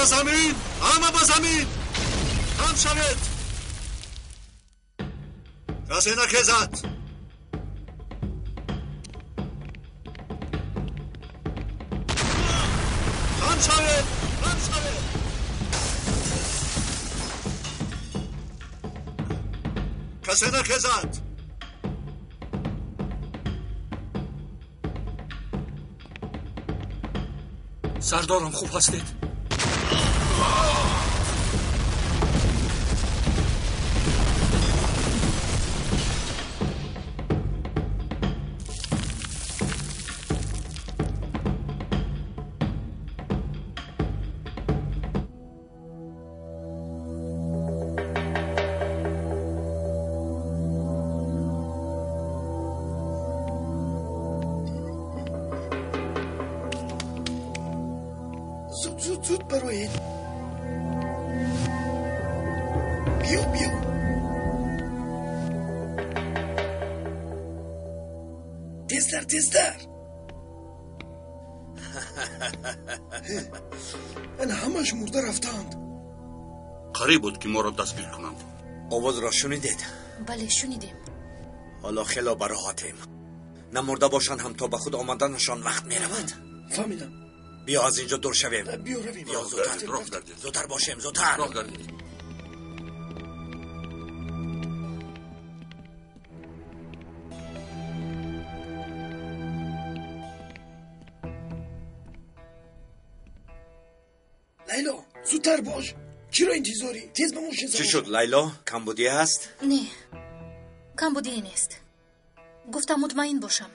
Ба замин! Ҳама ба замин! Хам шавед! Касе нахезад! Хам шавед! Хам шавед! Касе нахезад! Сардорам, хуб ҳастед? Зуд, зуд бароед. Биё, биё. Тезтар, тезтар. Ана ҳамаш мурда рафтаанд. Қариб буд, ки моро дастгир кунанд. Овозро шунидед? Бале, шунидем. Ҳоло хело бароҳатем. Намурда бошанд ҳам то ба худ омаданашон вақт меравад. Фаҳмидам. Биё аз инҷо дур шавем. Биё равем. Биё зудтар. Роҳ гардед. Зудтар бошем, зудтар. Роҳ гардед. Лайло, зудтар бош. Чиро интизорӣ? Тез ба мошин Чӣ шуд, Лайло? Камбудие ҳаст? Не, камбудие нест. Гуфтам мутмаин бошам.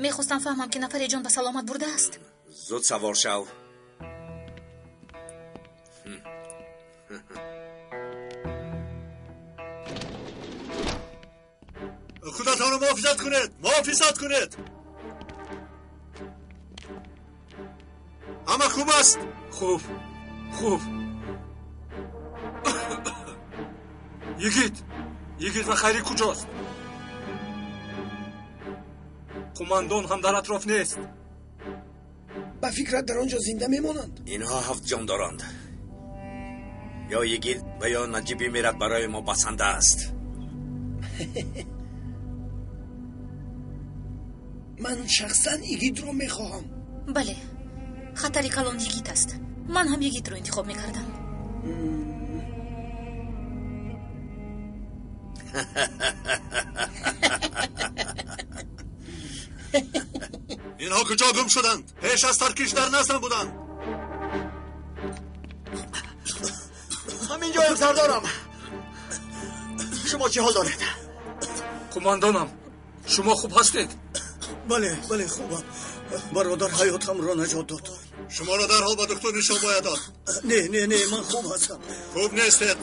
Мехостам фаҳмам, ки нафаре ҷон ба саломат бурдааст. Зуд савор шав. Худатонро муҳофизат кунед! Муҳофизат кунед! Ҳама хуб аст? Хуб, хуб. Йигит, Йигит ва Хайрӣ куҷост? Қумандон ҳам дар атроф нест. Ба фикрат дар он ҷо зинда мемонанд? Инҳо ҳафт ҷон доранд. Ё Йигит ва ё Наҷиб бимирад барои мо басанда аст. Ман шахсан Йигитро мехоҳам. Бале, хатари калон Йигит аст. Ман ҳам Йигитро интихоб мекардам. Инҳо куҷо гум шуданд? Пеш аз таркиш дар наздам буданд. Ҳамин ҷоям, сардорам. Шумо чӣ ҳол доред? Қумандонам, шумо хуб ҳастед? Бале, бале, хубам. Бародар ҳаётамро наҷот дод. Шуморо дарҳол ба духтур нишон бояд дод. Не, не, не, ман хуб ҳастам. Хуб нестед.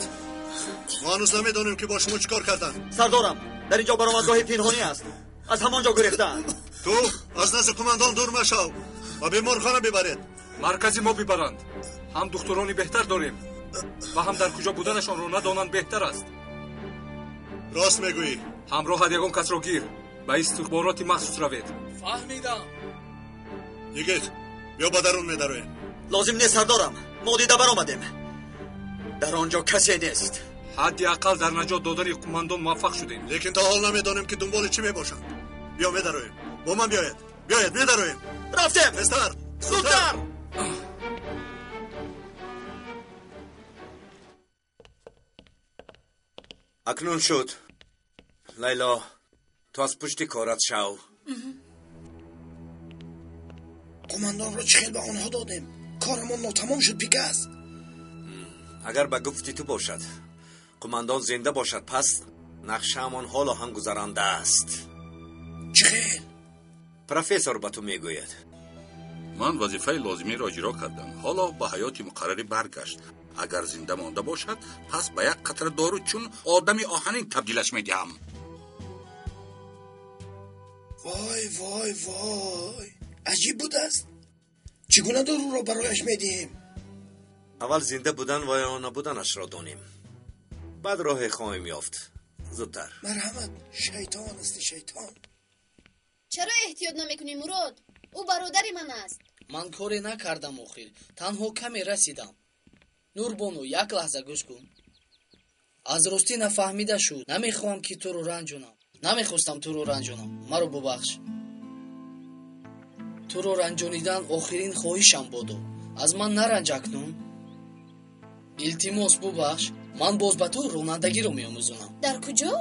Мо ҳанӯз намедонем, ки бо шумо чӣ кор карданд. Сардорам, дар инҷо баромадгоҳи пинҳонӣ аст. Аз ҳамон ҷо гурехтаанд. Ту аз назди қумандон дур машав ва беморхона бибаред. Маркази мо бибаранд. Ҳам духтурони беҳтар дорем ва ҳам дар куҷо буданашонро надонанд беҳтар аст. Рост мегӯӣ. Ҳамроҳат ягон касро гир, ба истихбороти махсус равед. Фаҳмидам. Йигит, биё ба дарун медароем. Лозим нест, сардорам. Мо дида баромадем. Дар он ҷо касе нест. Ҳадди ақал дар наҷот додани қумандон муваффақ шудем. Лекин то ҳол намедонем, ки дунболи чӣ мебошанд. Биё медароем. Бо ман биёед. Биёед, медароем. Рафтем. Тезтар. Зудтар. Акнун шуд. Лайло, ту аз пушти корат шав. Қумандонро чӣ хел ба онҳо додем? Корамон нотамом шуд, пикас. Агар ба гуфти ту бошад, қумандон зинда бошад, пас нақшаамон ҳоло ҳам гузаранда аст. Чӣ хел? Профессор ба ту мегӯяд. Ман вазифаи лозимиро иҷро кардам. Ҳоло ба ҳаёти муқаррарӣ баргашт. Агар зинда монда бошад, пас ба як қатра дору чун одами оҳанин табдилаш медиҳам. Вой, вой, вой, аҷиб будааст. Чӣ гуна доруро барояш медиҳем? Аввал зинда будан ва ё набуданашро донем. Баъд роҳе хоҳем ёфт. Зудтар. Марҳамат, шайтон асти шайтон. Чаро эҳтиёт намекунӣ, Мурод? Ӯ бародари ман аст. Ман коре накардам охир, танҳо каме расидам. Нурбону, як лаҳза гӯш кун. Аз ростӣ нафаҳмида шуд. Намехоҳам ки туро ранҷонам. Намехостам туро ранҷонам. Маро бубахш. Туро ранҷонидан охирин хоҳишам бодо. Аз ман наранҷ акнун. Илтимос бубахш. Ман боз ба ту ронандагиро меомӯзонам. Дар куҷо?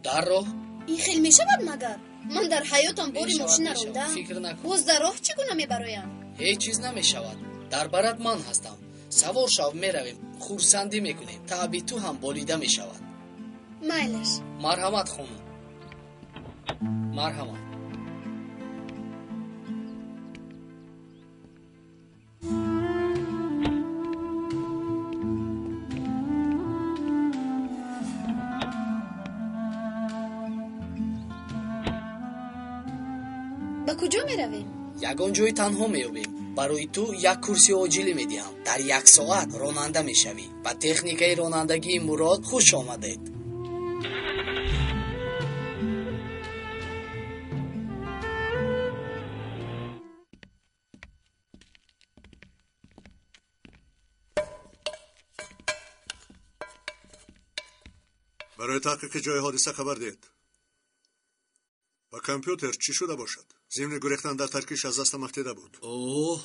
Дар роҳ. Ин хел мешавад магар? Ман дар ҳаётам бори мошина рондам. Фикр накун. Боз дар роҳ чӣ гуна мебароям? Ҳеҷ чиз намешавад. Дар барат ман ҳастам. Савор шав, меравем, хурсандӣ мекунем. Таъби ту ҳам болида мешавад. Майлаш. Марҳамат, хонум. Марҳамат. Ба куҷо меравем? Ягон ҷои танҳо меёбем. Барои ту як курси оҷилӣ медиҳам. Дар як соат ронанда мешавӣ. Ба техникаи ронандагии Мурод хуш омадед. Барои таҳқиқи ҷои ҳодиса хабар диҳед. Ба компютер чӣ шуда бошад? Зимни гурехтан дар таркиш аз дастам афтида буд. Оҳ,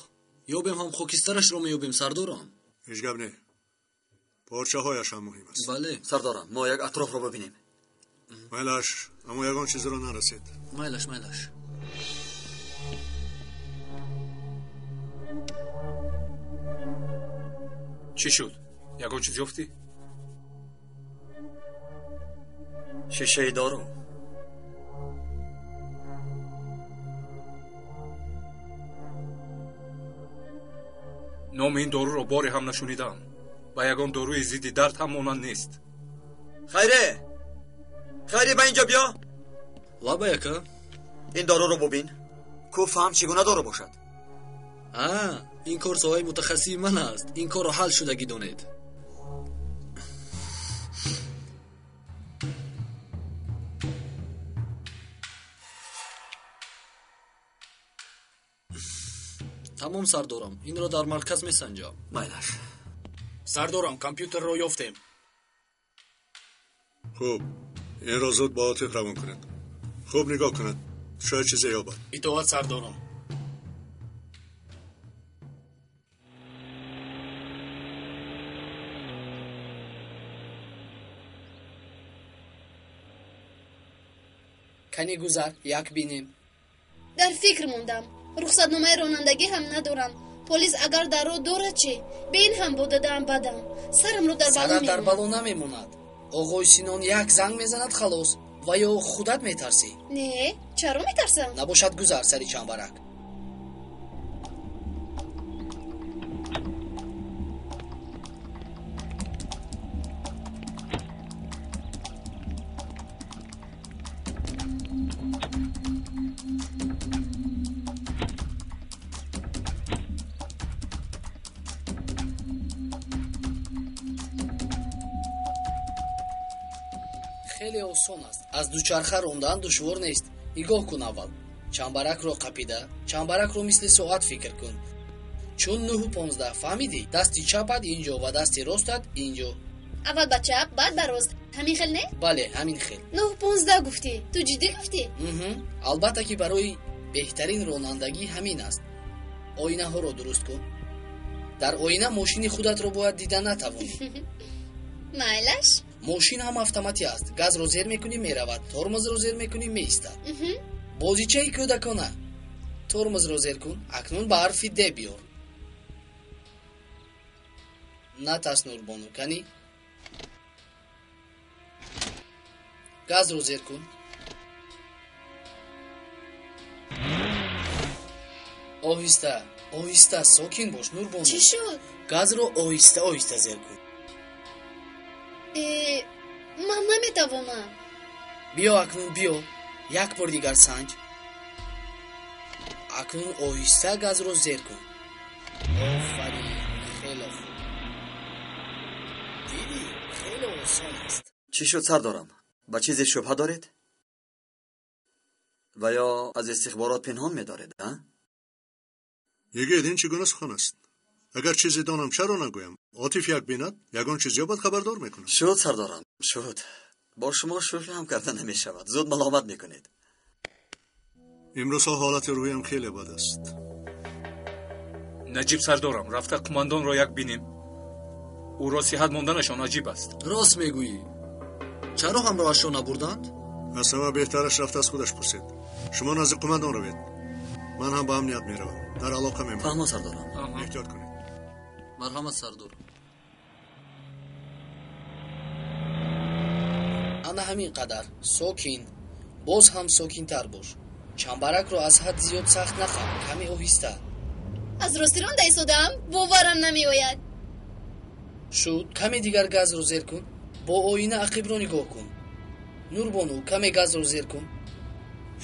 ёбем ҳам хокистарашро меёбем, сардорам. Ҳеҷ гап не. Порчаҳояш ҳам муҳим аст. Бале. Сардорам, мо як атрофро бибинем. Майлаш, аммо ягон чизеро нарасид. Майлаш, майлаш. Чӣ шуд? Ягон чиз ёфтӣ? Шишаи дору. Номи ин доруро боре ҳам нашунидаам. Ба ягон доруи зидди дард ҳам монанд нест. Хайре! Хайре, ба инҷо биё! Лабай, ака. Ин доруро бубин. Ку фаҳм чӣ гуна дору бошад? Ин кор соҳаи мутахассиси ман аст. Ин корро ҳал шудагӣ донед. Тамом, сардорам. Инро дар марказ месанҷам. Майлаш. Сардорам, компютерро ёфтем. Хуб, инро зуд ба Отиф равон кунед. Хуб нигоҳ кунед, шояд чизе ёбад. Итоат, сардорам. Кани гузар, як бинем. Дар фикр мондам. Рухсатномаи ронандагӣ ҳам надорам. Полис агар дар роҳ дорад чӣ? Бе ин ҳам бо дадаам бадам. Сарамро дар бало Сарат дар бало намемонад. Оғои Синон як занг мезанад, халос. Ва ё худат метарсӣ? Не, чаро метарсам? Набошад, гузар сари чамбарак. Хеле осон аст. Аз дучарха рондан душвор нест. Нигоҳ кун аввал. Чамбаракро қапида, чамбаракро мисли соат фикр кун. Чун 9:15, фаҳмидӣ? Дасти чапат инҷо ва дасти ростат инҷо. Аввал ба чап, баъд ба рост. Ҳамин хел не? Бале, ҳамин хел. 9:15 гуфтӣ. Ту ҷиддӣ гуфтӣ? Албатта ки барои беҳтарин ронандагӣ ҳамин аст. Оинаҳоро дуруст кун. Дар оина мошини худатро бояд дида натавонӣ. Майлаш? Мошин ҳам автоматӣ аст. Газро зер мекунӣ, меравад. Тормозро зер мекунӣ, меистад. Бозичаи кӯдакона. Тормозро зер кун. Акнун ба ҳарфи Д биёр. Натарс, Нурбону, кани? Газро зер кун. Оҳиста, оҳиста, сокин бош, Нурбону. Чӣ шуд? Газро оҳиста, оҳиста зер кун. Ман наметавонам. Биё акнун, биё. Як бор дигар санҷ. Акнун оҳиста газро зер кун. Офарин, хеле хуб. Дидӣ, хеле осон аст. Чӣ шуд, сардорам? Ба чизе шубҳа доред? Ва ё аз истихборот пинҳон медоред, а? Йигит, ин чӣ гуна сухан аст? Агар чизе донам, чаро нагӯям? Отиф як бинад, ягон чиз ёбад, хабардор мекунам. Шуд, сардорам, шуд. Бо шумо шӯхӣ ҳам карда намешавад. Зуд маломат мекунед. Имрӯзҳо ҳолати рӯҳиям хеле бад аст. Наҷиб сардорам, рафта қумандонро як бинем. Ӯро сиҳат монданашон аҷиб аст. Рост мегӯӣ. Чаро ҳамроҳашро набурданд? Аз ҳама беҳтараш рафта аз худаш пурсед. Шумо назди қумандон равед. Ман ҳам ба амният меравам. Дар алоқа мемонам. Фаҳмо, сардорам. Эҳтиёт кунед. Марҳамат, сардор. Ана ҳамин қадар. Сокин. Боз ҳам сокинтар бош. Чамбаракро аз ҳад зиёд сахт нахам, каме оҳиста. Аз рости ронда истодаам, боварам намеояд. Шуд, каме дигар газро зер кун. Бо оина ақибро нигоҳ кун. Нурбону, каме газро зер кун.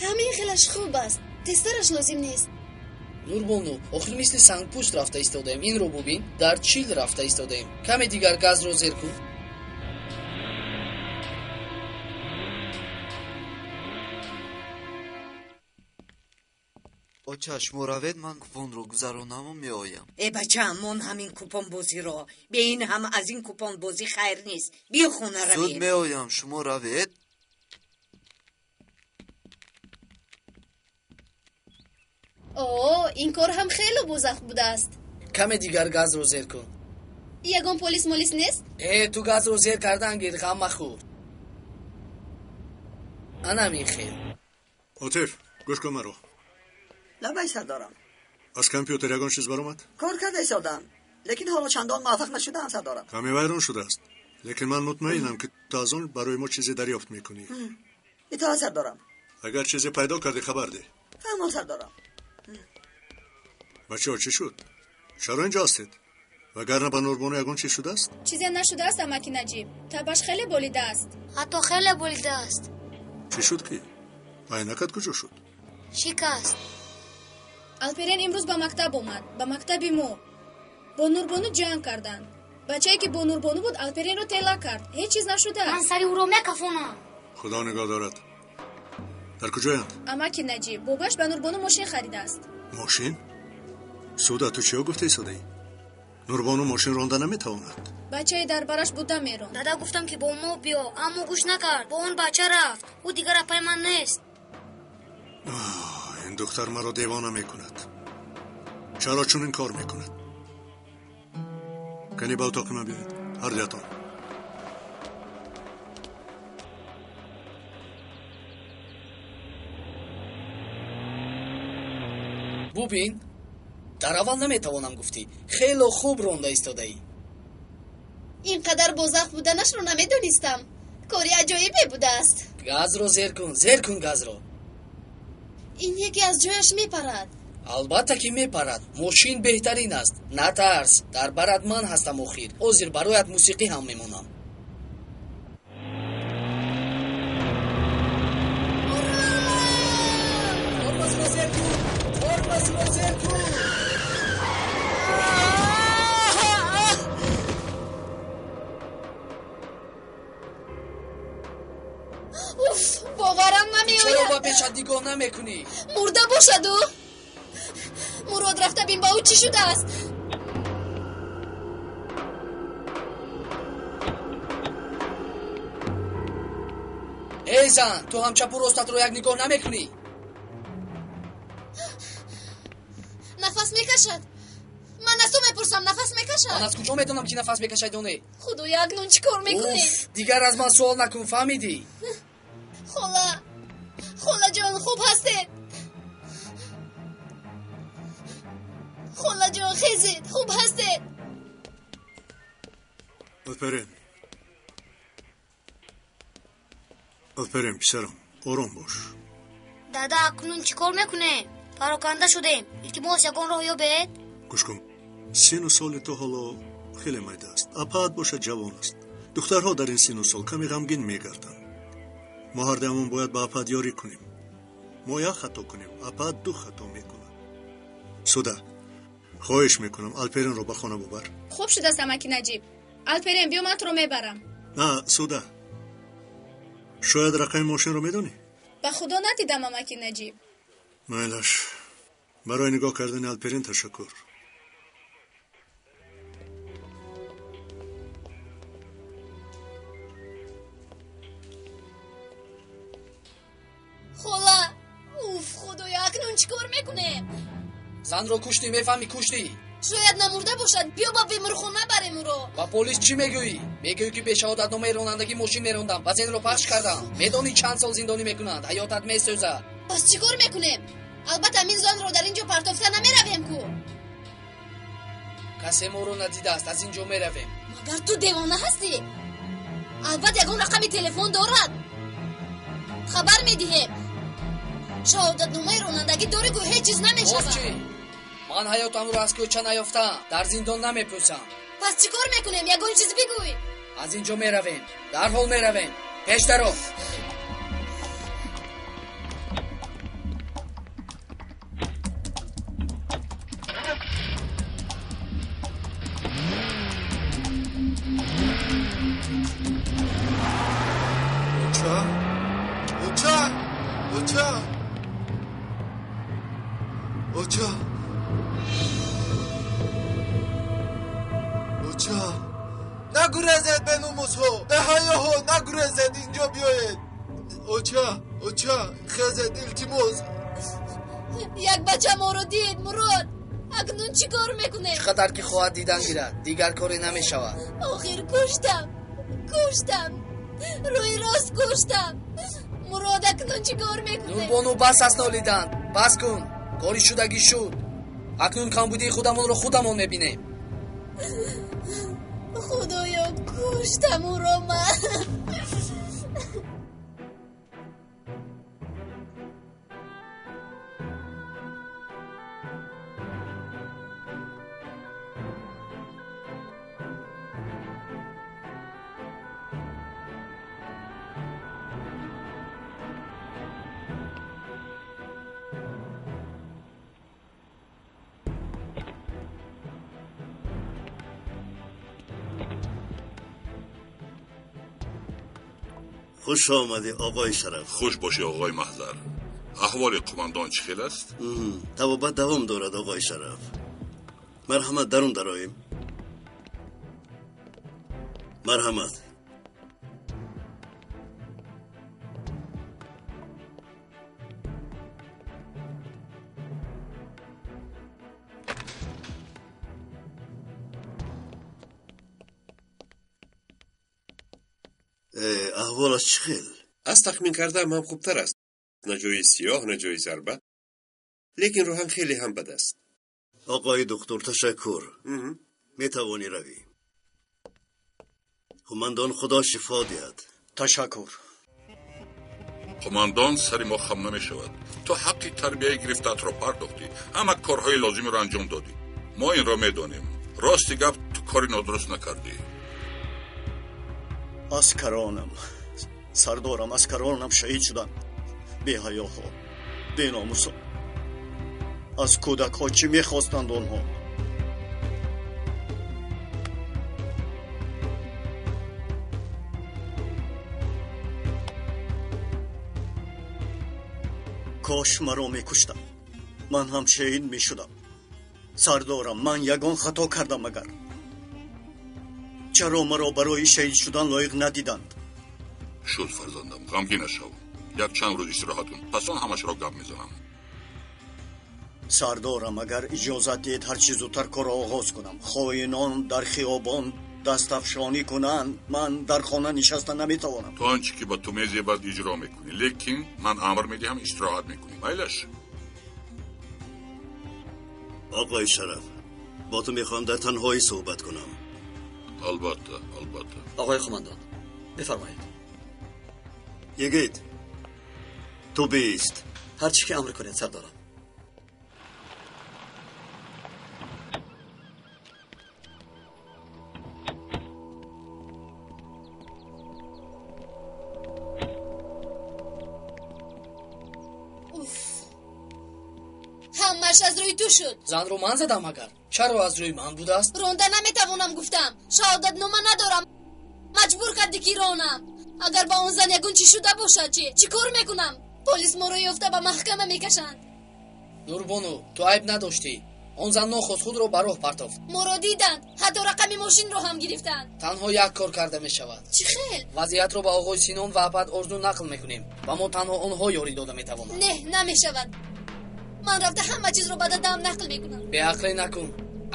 Ҳамин хелаш хуб аст, тезтараш лозим нест. Нурбону, охир мисли сангпушт рафта истодаем. Инро бубин, дар 40 рафта истодаем. Каме дигар газро зер кун. Оча, шумо равед, ман купонро гузаронаму меоям. Э бачаам, мон ҳамин купонбозиро. Бе ин ҳам аз ин купонбозӣ хайр нест. Биё хона равем. Зуд меоям, шумо равед. О, ин кор ҳам хело бозахт будааст. Каме дигар газро зер кун. Ягон полис молис нест? Э, ту газро зер кардан гир, ғам махӯр. Ана ҳамин хел. Отиф, гӯш кун маро. Лабай, сардорам. Аз компютер ягон чиз баромад? Кор карда истодам, лекин ҳоло чандон муваффақ нашудаам, сардорам. Каме вайрон шудааст, лекин ман мутмаинам, ки ту аз он барои мо чизе дарёфт мекунӣ. Итоат, сардорам. Агар чизе пайдо кардӣ, хабар деҳ. Фаҳмон, сардорам. Бачаҳо, чӣ шуд? Чаро инҷо ҳастед? Вагарна ба Нурбону ягон чиз шудааст? Чизе нашудааст, амаки Наҷиб. Табаш хеле болидааст. Ҳатто хеле болидааст. Чӣ шуд ки? Айнакат куҷо шуд? Шикаст. Алперен имрӯз ба мактаб омад, ба мактаби мо. Бо Нурбону ҷанг карданд. Бачае ки бо Нурбону буд, Алперенро тела кард. Ҳеҷ чиз нашудааст. Ман сари ӯро мекафонам. Худо нигоҳ дорад. Дар куҷоянд? Амаки Наҷиб, бобаш ба Нурбону мошин харидааст. Мошин? Суда, ту чиё гуфта истодаӣ? Нурбону мошин ронда наметавонад. Бачаи дар бараш буда меронд. Дада, гуфтам ки бо мо биё, аммо гӯш накард. Бо он бача рафт. Ӯ дигар апаи ман нест. Ин духтар маро девона мекунад. Чаро чунин кор мекунад? Кани ба утоқи ман биёед, ҳар дуятон. Бубин, дар аввал наметавонам гуфтӣ. Хело хуб ронда истодаӣ. Ин қадар бозахт буданашро намедонистам. Кори аҷоибе будааст. Газро зер кун, зер кун газро. Ин яке аз ҷояш мепарад. Албатта ки мепарад. Мошин беҳтарин аст. Натарс, дар барат ман ҳастам охир. Ҳозир бароят мусиқӣ ҳам мемонам. Тормозро зер кун! Тормозро зер кун! Уф, боварам намеояд. Чаро ба пешат нигоҳ намекунӣ? Мурда бошад ӯ. Мурод, рафта бин ба ӯ чӣ шудааст. Эй зан, ту ҳам чапу ростатро як нигоҳ намекунӣ? Нафас мекашад. Ман аз ту мепурсам, нафас мекашад? Ман аз куҷо медонам ки нафас мекашад ё не? Худоя, акнун чӣ кор мекунем? Уф, дигар аз ман суол накун, фаҳмидӣ? Хола, холаҷон, хуб ҳастед? Холаҷон, хезед, хуб ҳастед? Алперен, Алперен, писарам, ором бош. Дада, акнун чӣ кор мекунем? Пароканда шудем. Илтимос, ягон роҳ ёбед. Гӯш кун, сину соли ту ҳоло хеле майда аст. Апаат бошад ҷавон аст. Духтарҳо дар ин сину сол каме ғамгин мегарданд. Мо ҳардуямон бояд ба апаат ёрӣ кунем. Мо як хато кунем, апаат ду хато мекунад. Суда, хоҳиш мекунам, Алперенро ба хона бубар. Хуб шудааст, амаки Наҷиб. Алперен, биё, ман туро мебарам. На, Суда, шояд рақами мошинро медонӣ? Ба худо надидам, амаки Наҷиб. Майлаш, Барои нигоҳ кардани Алперин ташаккур. Хола, уф, худоё, акнун чӣ кор мекунем? Занро куштӣ, мефаҳмӣ, куштӣ. Шояд намурда бошад, биё ба беморхона барем ӯро. Ба полис чӣ мегӯӣ? Мегӯӣ ки бе шаҳодатномаи ронандагӣ мошин мерондам ва зенро пахш кардам. Медонӣ чанд сол зиндонӣ мекунанд? Ҳаётат месӯзад. Пас чӣ кор мекунем? Албатта ин занро дар ин ҷо партофта намеравем ку. Касе моро надидааст, аз ин ҷо меравем. Магар ту девона ҳастӣ? Албатта ягон рақами телефон дорад. Хабар медиҳем. Шаҳодатномаи ронандагӣ дорӣ ку, ҳеҷ чиз намешавад. Боз чӣ? Ман ҳаётамро аз кӯча наёфтам, дар зиндон намепӯсам. Пас чӣ кор мекунем? Ягон чиз бигӯй. Аз ин ҷо меравем, дарҳол меравем. Пеш даро. Оча, оча, оча, оча, оча. Нагурезед ба номусҳо, ба ҳаёҳо нагурезед, инҷо биёед. Оча, оча, хезед, илтимос. Як бача моро дид, Мурод. Акнун чӣ кор мекунем? Чӣ қадар ки хоҳад дидан гирад, дигар коре намешавад. Охир куштам, куштам, рӯи рост куштам. Мурод, акнун чӣ кор мекунем? Нурбону, бас аст нолидан, бас кун. Кори шудагӣ шуд. Акнун камбудии худамонро худамон мебинем. Худоё, куштам ӯро ман. Хуш омадӣ, оқои Шараф. Хуш бошӣ, оқои Маҳзар. Аҳволи қумандон чӣ хел аст? Табобат давом дорад, оқои Шараф. Марҳамат, дарун дароем. Марҳамат. Аҳволаш чӣ хел? Аз тахмин кардаам ҳам хубтар аст. На ҷои сиёҳ, на ҷои зарба, лекин рӯҳан хеле ҳам бад аст. Оқои доктор, ташаккур. Метавонӣ равӣ. Қумандон, худо шифо диҳад. Ташаккур. Қумандон, сари мо хам намешавад. Ту ҳаққи тарбияи гирифтаатро пардохтӣ, ҳама корҳои лозимиро анҷом додӣ. Мо инро медонем. Рости гап, ту кори нодуруст накардӣ. Аскаронам, сардорам, аскаронам шаҳид шуданд. Беҳаёҳо, беномусо. Аз кӯдакҳо чӣ мехостанд онҳо? Кош маро мекуштанд, ман ҳам шаҳид мешудам. Сардорам, ман ягон хато кардам агар? Чаро маро барои шаҳид шудан лоиқ надиданд? Шуд, фарзандам, ғамгин нашав. Як чанд рӯз истироҳат кун, пас он ҳамашро гап мезанам. Сардорам, агар иҷозат диҳед ҳарчи зудтар корро оғоз кунам. Хоинон дар хиёбон дастафшонӣ кунанд, ман дар хона нишаста наметавонам. Ту он чӣ ки ба ту мезебад иҷро мекунӣ, лекин ман амр медиҳам истироҳат мекунӣ. Майлаш? Оқои Шараф, бо ту мехоҳам дар танҳоӣ суҳбат кунам. Албатта, албатта. Оқои қумандон, бифармоед. Йигит, ту бист. Ҳарчи ки амр кунед, сардорам. Уф, ҳамааш аз рӯи ту шуд. Занро ман задам агар? Чаро аз рӯи ман будааст? Ронда наметавонам, гуфтам. Шаҳодатнома надорам. Маҷбур кардӣ ки ронам. Агар ба он зан ягон чӣ шуда бошад чӣ? Чӣ кор мекунам? Полис моро ёфта ба маҳкама мекашанд. Нурбону, ту айб надоштӣ. Он зан нохост худро ба роҳ партофт. Моро диданд, ҳатто рақами мошинро ҳам гирифтанд. Танҳо як кор карда мешавад. Чӣ хел? Вазъиятро ба оғои Синон ва апад Орзу нақл мекунем. Ба мо танҳо онҳо ёрӣ дода метавонанд. Не, намешавад. Ман рафта ҳама чизро ба дадаам нақл мекунам. Беақлӣ накун.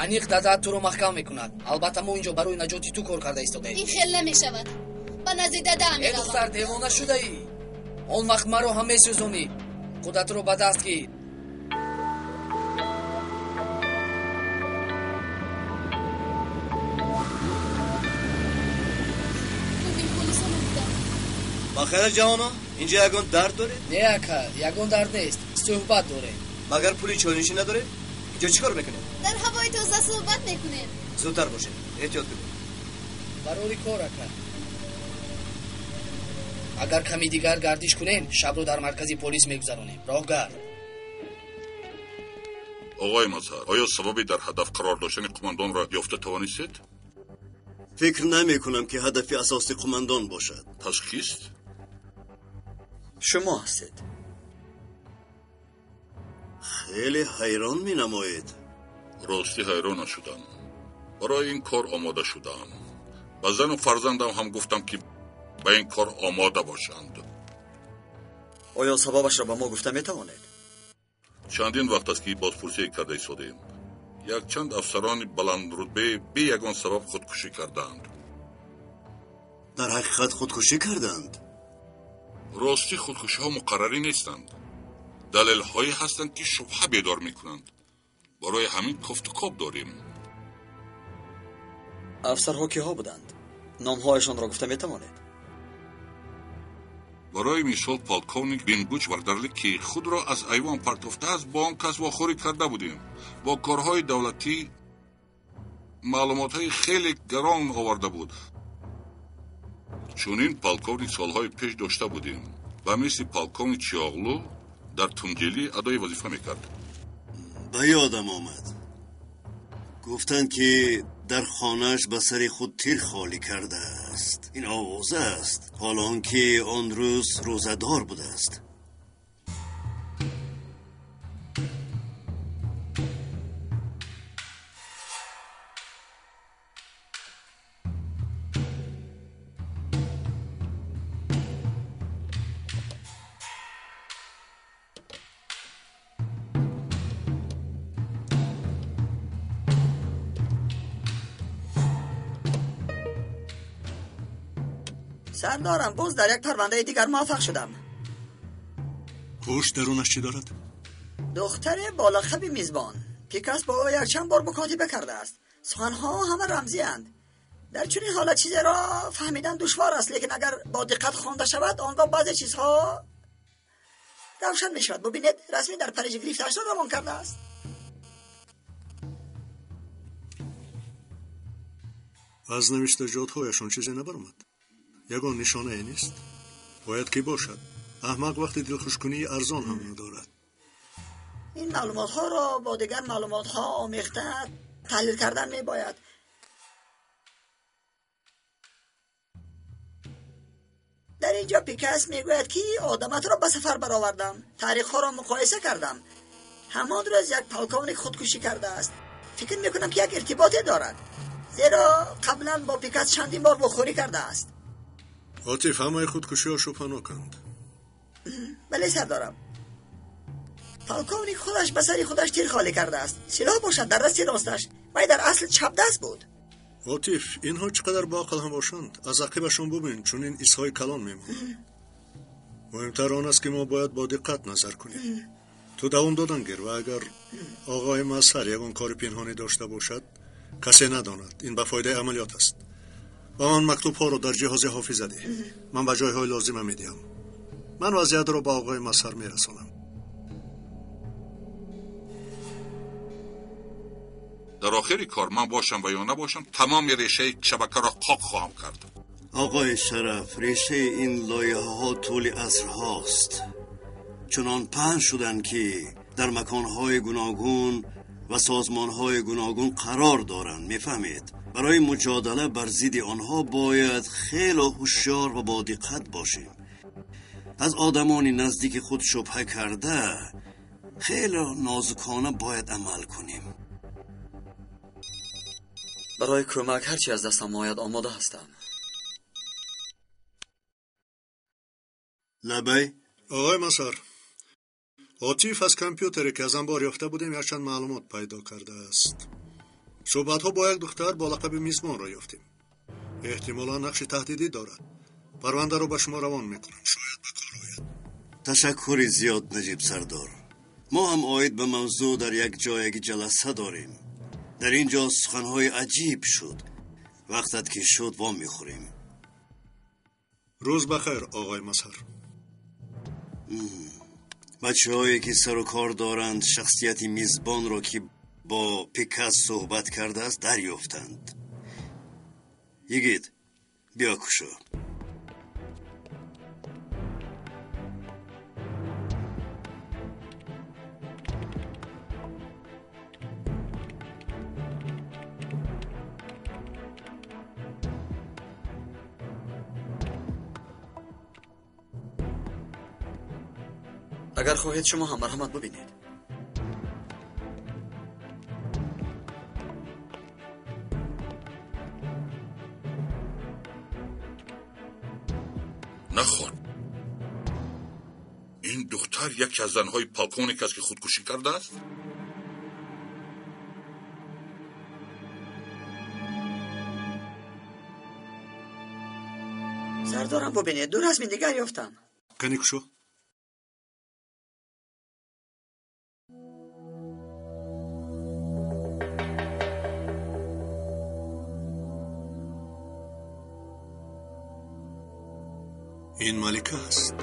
Аниқ дадаат туро маҳкам мекунад. Албатта мо инҷо барои наҷоти ту кор карда истодаем. Ин хел намешавад. Ба назди дадаам э меравам. Духтар, девона шудаӣ. Он вақт маро ҳам месӯзонӣ. Худатро ба даст гир. Бахайр, ҷавонон, инҷо ягон дард доред? Не, ака, ягон дард нест, суҳбат дорем. Магар пули чойнишӣ надоред? Инҷо чӣ кор мекунед? Дар ҳавои тоза суҳбат мекунем. Зудтар бошед, эҳтиёт кунед. Барори кор, ака. Агар ками дигар гардиш кунем, шабро дар маркази полис мегузаронем. Роҳгард. Оғои Мазҳар, оё сабаби дар ҳадаф қарор доштани қумандонро ёфта тавонистед? Фикр намекунам, ки ҳадафи асосӣ қумандон бошад. Пас кист? Шумо ҳастед. Хеле ҳайрон менамоед. Ростӣ ҳайрон нашудам. Барои ин кор омода шудаам. Ба зану фарзандам ҳам гуфтам, ки ба ин кор омода бошанд. Оё сабабашро ба мо гуфта метавонед? Чандин вақт аст, ки бозпурсие карда истодаем. Якчанд афсарони баландрутбе бе ягон сабаб худкушӣ кардаанд. Дар ҳақиқат худкушӣ карданд? Ростӣ худкушиҳо муқаррарӣ нестанд. Далелҳое ҳастанд, ки шубҳа бедор мекунанд. Барои ҳамин кофтукоб дорем. Афсарҳо киҳо буданд? Номҳояшонро гуфта метавонед? Барои мисол, полковник Бингуч Вардарлӣ, ки худро аз айвон партофтааст, бо он кас вохӯрӣ карда будем. Бо корҳои давлатӣ маълумотҳои хеле гарон оварда буд. Чунин полковник солҳои пеш дошта будем. Ба мисли полковник Чиоғлу дар Тунҷелӣ адои вазифа мекард. Ба ёдам омад. Гуфтанд, ки дар хонааш ба сари худ тир холӣ кардааст. Ин овоза аст, ҳол он ки он рӯз рӯзадор будааст. Сардорам, боз дар як парвандаи дигар муваффақ шудам. Хуш, дарунаш чӣ дорад? Духтари бо лақаби Мизбон. Пикас бо ӯ якчанд бор мукотиба кардааст. Суханҳо ҳама рамзианд. Дар чунин ҳолат чизеро фаҳмидан душвор аст, лекин агар бо диққат хонда шавад, он гоҳ баъзе чизҳо равшан мешавад. Бубинед, расмӣ дар Париж гирифтаашро равон кардааст. Аз навиштаҷотҳояшон чизе набаромад. Ягон нишонае нест. Бояд ки бошад. Аҳмақ вақти дилхушкунии арзон ҳам надорад. Ин маълумотҳоро бо дигар маълумотҳо омехта таҳлил кардан мебояд. Дар ин ҷо Пикас мегӯяд, ки одаматро ба сафар баровардам, таърихҳоро муқоиса кардам. Ҳамон рӯз як полковник худкушӣ кардааст. Фикр мекунам, ки як иртиботе дорад, зеро қаблан бо Пикас чандин бор вохӯрӣ кардааст. Отиф, ҳамаи худкушиҳо шубҳаноканд. Бале, сардорам. Полковник худаш ба сари худаш тир холӣ кардааст. Силоҳ бошад дар дасти росташ. Вай дар асл чапдаст буд. Отиф, инҳо чӣ қадар боақл ҳам бошанд, аз ақибашон бубин, чунин изҳои калон мемонанд. Муҳимтар он аст, ки мо бояд бо диққат назар кунем. Ту давом додан гир ва агар оғои Мазҳар ягон кори пинҳонӣ дошта бошад, касе надонад. Ин ба фоидаи амалиёт аст. Ба ман мактубҳоро дар ҷиҳози ҳофиза деҳ. Ман ба ҷойҳои лозима медиҳам. Ман вазъиятро ба оғои Мазҳар мерасонам. Дар охири кор ман бошам ва ё набошам, тамоми решаи шабакаро қоқ хоҳам кард. Оғои Шараф, решаи ин лоиҳаҳо тӯли асрҳост. Чунон паҳн шуданд, ки дар маконҳои гуногун ва созмонҳои гуногун қарор доранд. Мефаҳмед, барои муҷодала бар зидди онҳо бояд хеле ҳушёр ва бодиққат бошем. Аз одамони наздики худ шубҳа карда Хеле нозукона бояд амал кунем. Барои кӯмак ҳарчи аз дастам ояд омода ҳастам. Лабай. Оғои Масар, Отиф аз компютере ки аз анбор ёфта будем якчанд маълумот пайдо кардааст. Суҳбатҳо бо як духтар бо лақаби Мизбонро ёфтем. Эҳтимолан нақши таҳдидӣ дорад. Парвандаро ба шумо равон мекунам. Шояд ба кор ояд. Ташаккури зиёд, Наҷиб сардор. Мо ҳам оид ба мавзӯъ дар як ҷояги ҷаласа дорем. Дар ин ҷо суханҳои аҷиб шуд. Вақтат ки шуд вом мехӯрем. Рӯз ба хайр, оғои Мазҳар. Бачаҳое ки сару кор доранд шахсияти мизбонро ки бо Пикас суҳбат кардааст дарёфтанд. Йигит, биё кушо. Агар хоҳед шумо ҳам марҳамат бубинед. Нахон, ин духтар яке аз занҳои полковник аст ки худкушӣ кардааст? Сардорам, бубинед, ду расми дигар ёфтам. Кани кушо. Ин Малика аст.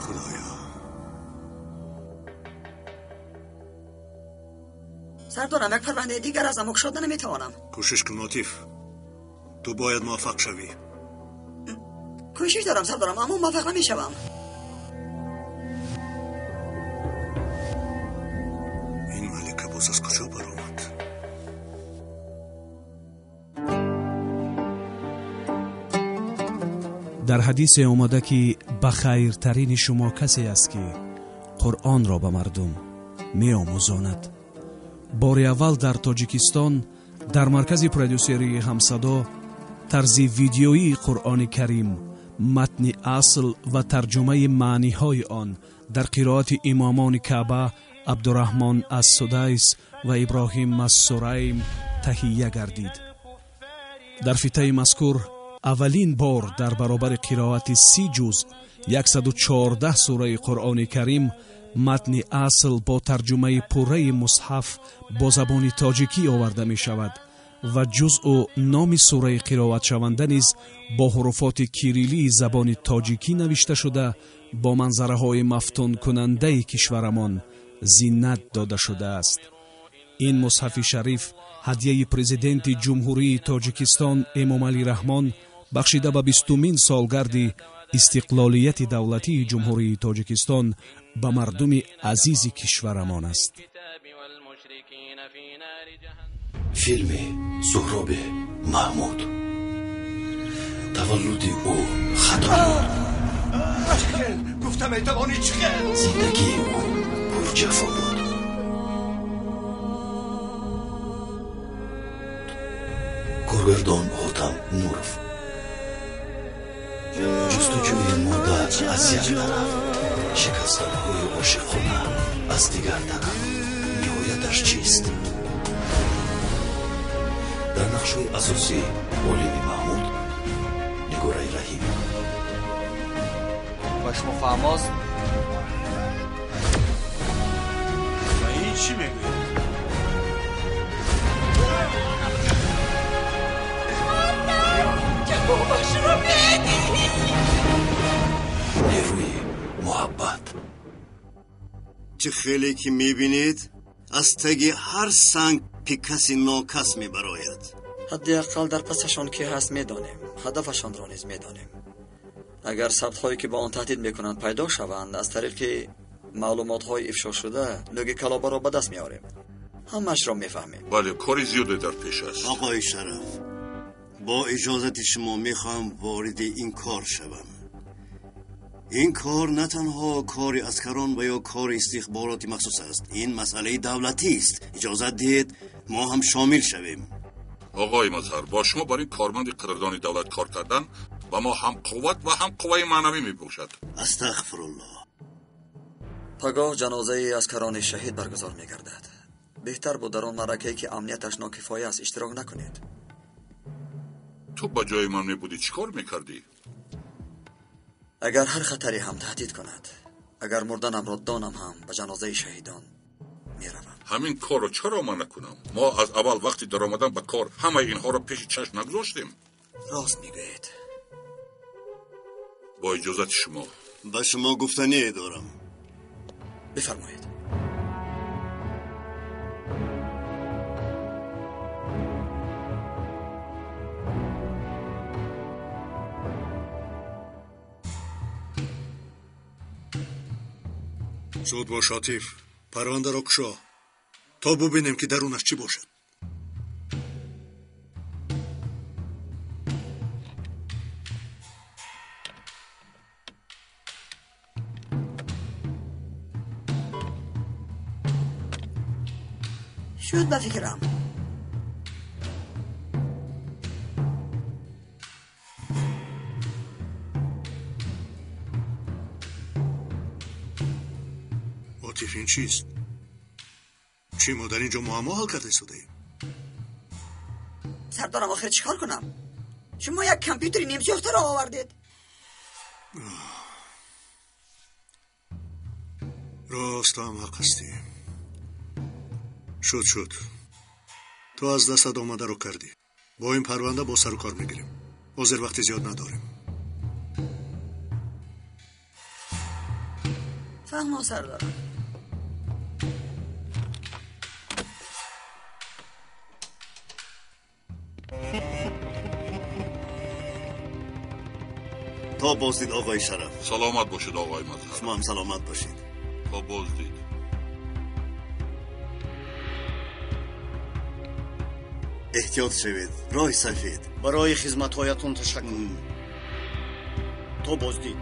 Худоё. Сардорам, як парвандаи дигар аз аммо кушода наметавонам. Кӯшиш кун, Нотиф. Ту бояд муваффақ шавӣ. Кӯшиш дорам, сардорам, аммо муваффақ намешавам. Ин Малика боз аз куҷо баромад? Дар ҳадисе омада ки ба хайртарини шумо касе аст ки Қуръонро ба мардум меомӯзонад. Бори аввал дар Тоҷикистон дар маркази продюсерии Ҳамсадо тарзи видеоии Қуръони Карим, матни асл ва тарҷумаи маъниҳои он дар қироати имомони Каъба Абдураҳмон ас-Судайс ва Иброҳим ас-Сурайм таҳия гардид. Дар фитаи мазкур аввалин бор дар баробари қироати 30 ҷузъ 114 сураи Қуръони Карим матни асл бо тарҷумаи пурраи мусҳаф бо забони тоҷикӣ оварда мешавад ва ҷузъу номи сураи қироатшаванда низ бо ҳуруфоти кириллии забони тоҷикӣ навишта шуда бо манзараҳои мафтункунандаи кишварамон зинат дода шудааст. Ин мусҳафи шариф ҳадияи президенти Ҷумҳурии Тоҷикистон Эмомалӣ Раҳмон бахшида ба 20-умин солгарди истиқлолияти давлатии Ҷумҳурии Тоҷикистон ба мардуми азизи кишварамон аст. Филми Суҳроби Маҳмуд. Таваллуди ӯ хато буд. Гуфта метавонӣ чӣ хел? Зиндагии ӯ пурҷафо буд. Коргардон Ҳотам Нуров. Ҷустуҷӯи модар аз як тараф, шикастанҳои ошиқона аз дигар тараф. Ниҳояташ чист? Дар нақшҳои асосӣ Олими Маҳмуд, Нигораи Раҳим. Ба шумо фаҳмост? Ба ин чӣ мегӯед? Ҷавобашро медиҳӣ. Нерӯи муҳаббат. Чӣ хеле ки мебинед, аз таги ҳар санг пикаси нокас мебарояд. Ҳадди ақал дар пасашон ки ҳаст медонем, ҳадафашонро низ медонем. Агар сабтҳое ки ба он таҳдид мекунанд пайдо шаванд, аз тариқи маълумотҳои ифшошуда нӯги калобаро ба даст меорем. Ҳамаашро мефаҳмем. Бале, кори зиёде дар пеш аст. Оғои Шараф, Бо иҷозати шумо мехоҳам вориди ин кор шавам. Ин кор на танҳо кори аскарон ва ё кори истихбороти махсус аст, ин масъалаи давлатист. Иҷозат диҳед мо ҳам шомил шавем. Оғои Мазҳар, бо шумо бар ин корманди қадрдони давлат кор кардан ба мо ҳам қувват ва ҳам қувваи маънавӣ мебошад. Астағфируллоҳ. Пагоҳ ҷанозаи аскарони шаҳид баргузор мегардад. Беҳтар буд дар он маъракае ки амнияташ нокифоя аст иштирок накунед. Ту ба ҷои ман мебудӣ чӣ кор мекардӣ? Агар ҳар хатаре ҳам таҳдид кунад, агар мурданамро донам ҳам ба ҷанозаи шаҳидон меравам. Ҳамин корро чаро ман накунам? Мо аз аввал вақти даромадан ба кор ҳамаи инҳоро пеши чашм нагузоштем. Рост мегӯед. Бо иҷозати шумо. Ба шумо гуфтание дорам. Бифармоед. Зуд бош, Отиф, парвандаро кушо то бубинем ки дарунаш чӣ бошад. Шуд ба фикрам. Отиф, ин чист? Чӣ мо дар ин ҷо муаммо ҳал карда истодаем? Сардорам, охир чӣ кор кунам? Шумо як компютери нимсӯхтаро овардед. Рост, ту ҳам ҳақ ҳастӣ. Шуд, шуд. Ту аз дастат омадаро кардӣ. Бо ин парванда бо сару кор мегирем. Ҳозир вақти зиёд надорем. Фаҳмо, сардорам. То боздид, оғои Шараф. Саломат бошед, оғои Мазҳар. Шумо ҳам саломат бошед. То боздид. Эҳтиёт шавед, роҳи сафед. Барои хизматҳоятон ташаккур. То боздид.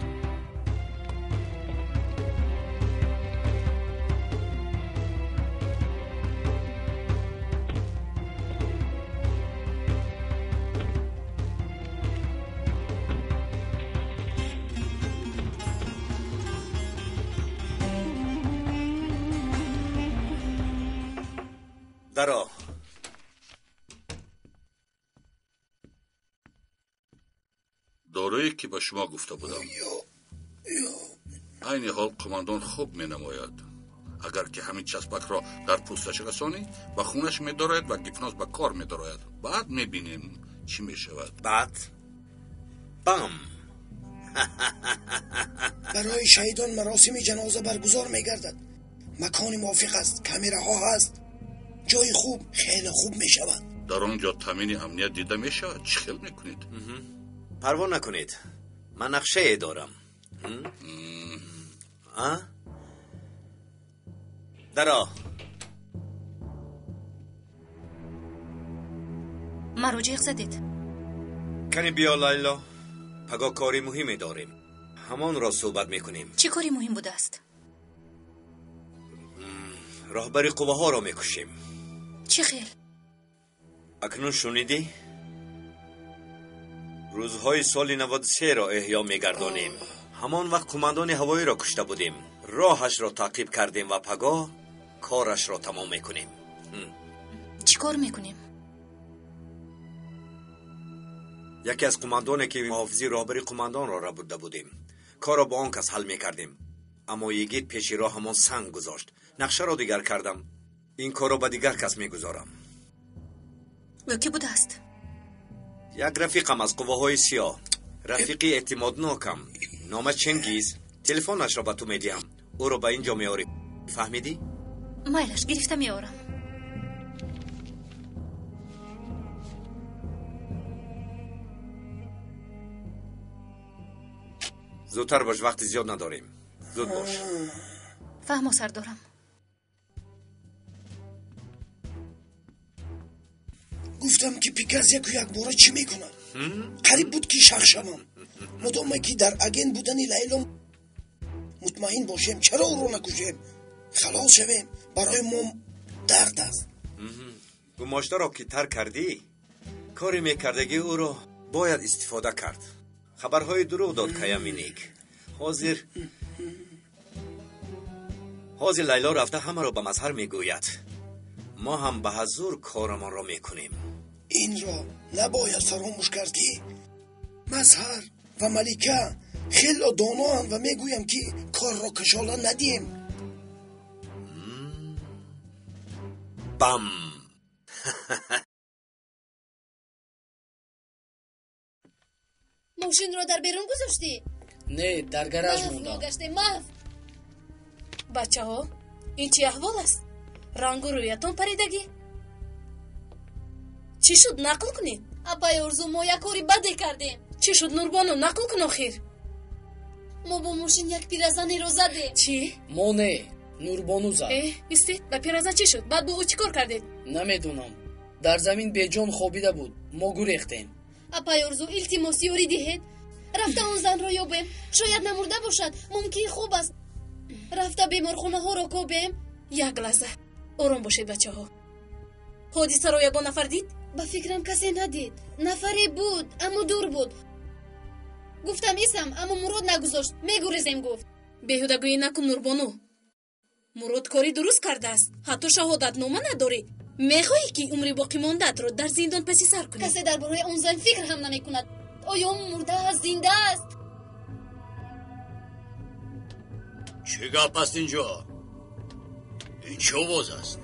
Даро. Дорое ки ба шумо гуфта будам. Айни ҳол қумандон хуб менамояд. Агар ки ҳамин часпакро дар пӯсташ расонӣ, ба хунаш медарояд ва гипноз ба кор медарояд. Баъд мебинем чӣ мешавад. Баъд бам. Барои шаҳидон маросими ҷаноза баргузор мегардад. Макони мувофиқ аст, камераҳо ҳаст. Ҷои хуб, хеле хуб мешавад. Дар он ҷо таъмини амният дида мешавад. Чӣ хел мекунед? Парво накунед, ман нақшае дорам. Даро. Маро ҷеғ задед. Кани биё, Лайло, пагоҳ кори муҳиме дорем. Ҳамонро суҳбат мекунем. Чӣ кори муҳим будааст? Роҳбари қувваҳоро мекушем. Чӣ хел? Акнун шунидӣ? Рӯзҳои соли 93-ро эҳё мегардонем. Ҳамон вақт қумандони ҳавоиро кушта будем. Роҳашро таъқиб кардем ва пагоҳ корашро тамом мекунем. Чӣ кор мекунем? Яке аз қумандоне ки муҳофизи роҳбари қумандонро рабуда будем. Корро бо он кас ҳал мекардем. Аммо йигит пеши роҳамон санг гузошт. Нақшаро дигар кардам. Ин корро ба дигар кас мегузорам. Ӯ кӣ будааст? Як рафиқам аз қувваҳои сиёҳ. Рафиқи эътимоднокам. Номаш Чингиз. Телефонашро ба ту медиҳам. Ӯро ба ин ҷо меорӣ. Фаҳмидӣ? Майлаш, гирифта меорам. Зудтар бош, вақти зиёд надорем. Зуд бош. Фаҳмо, сардорам. Гуфтам ки Пикас яку якбора чӣ мекунад? Қариб буд ки шах шавам. Мудоме ки дар агент будани Лайло мутмаин бошем, чаро ӯро накушем? Халос шавем, барои мо дард аст. Гумоштаро ки тарк кардӣ, кори мекардагии ӯро бояд истифода кард. Хабарҳои дурӯғ дод Каяминик. Ҳозир Лайло рафта ҳамаро ба Мазҳар мегӯяд. Мо ҳам ба ҳазур корамонро мекунем. Инро набояд фаромӯш кард ки Мазҳар ва Малика хело доноанд ва мегӯям ки корро кашола надиҳем. Бам! Мошинро дар берун гузоштӣ? Не, дар гараж мондам. Гаштем, маҳв. Бачаҳо, ин чӣ аҳвол аст? Рангу рӯятон паридагӣ? Чӣ шуд, нақл кунед? Апай Орзу, мо як кори баде кардем. Чӣ шуд, Нурбону, нақл кун охир. Мо бо мошин як пиразанеро задем. Чӣ? Мо не, Нурбону зад. Истед, ба пиразан чӣ шуд? Баъд бо ӯ чӣ кор кардед? Намедонам. Дар замин беҷон хобида буд. Мо гурехтем. Апай Орзу, илтимос ёрӣ диҳед. Рафта он занро ёбем. Шояд намурда бошад, мумкин хуб аст. Рафта беморхонаҳоро кобем. Як лаҳза. Ором бошед, бачаҳо. Ҳодисаро ягон нафар дид? Ба фикрам касе надид. Нафаре буд, аммо дур буд. Гуфтам исам, аммо Мурод нагузошт. Мегурезем, гуфт. Беҳудагӯӣ накун, Нурбону. Мурод кори дуруст кардааст. Ҳатто шаҳодатнома надорӣ. Мехоҳӣ ки умри боқимондаатро дар зиндон паси сар кунӣ? Касе дар бораи он зан фикр ҳам намекунад. Оё мурда аст, зинда аст? Чӣ гап аст инҷо? Ин чӣ овоз аст?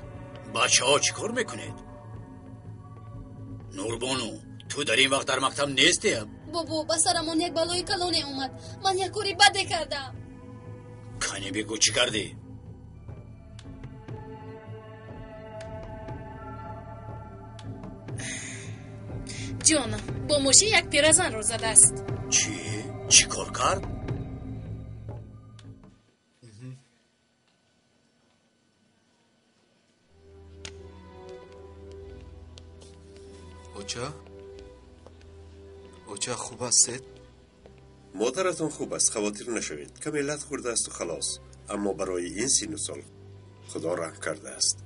Бачаҳо чӣ кор мекунед? Нурбону, ту дар ин вақт дар мактаб нестӣ? Бобо, ба сарамон як балои калоне омад. Ман як кори баде кардам. Кане бигӯ, чӣ кардӣ? Ҷонам, бо мошин як пиразанро задааст. Чӣ? Чӣ кор кард? Оча? Оча, хуб ҳастед? Модаратон хуб аст, хавотир нашавед. Каме лат хӯрдаасту халос. Аммо барои ин сину сол худо раҳм кардааст.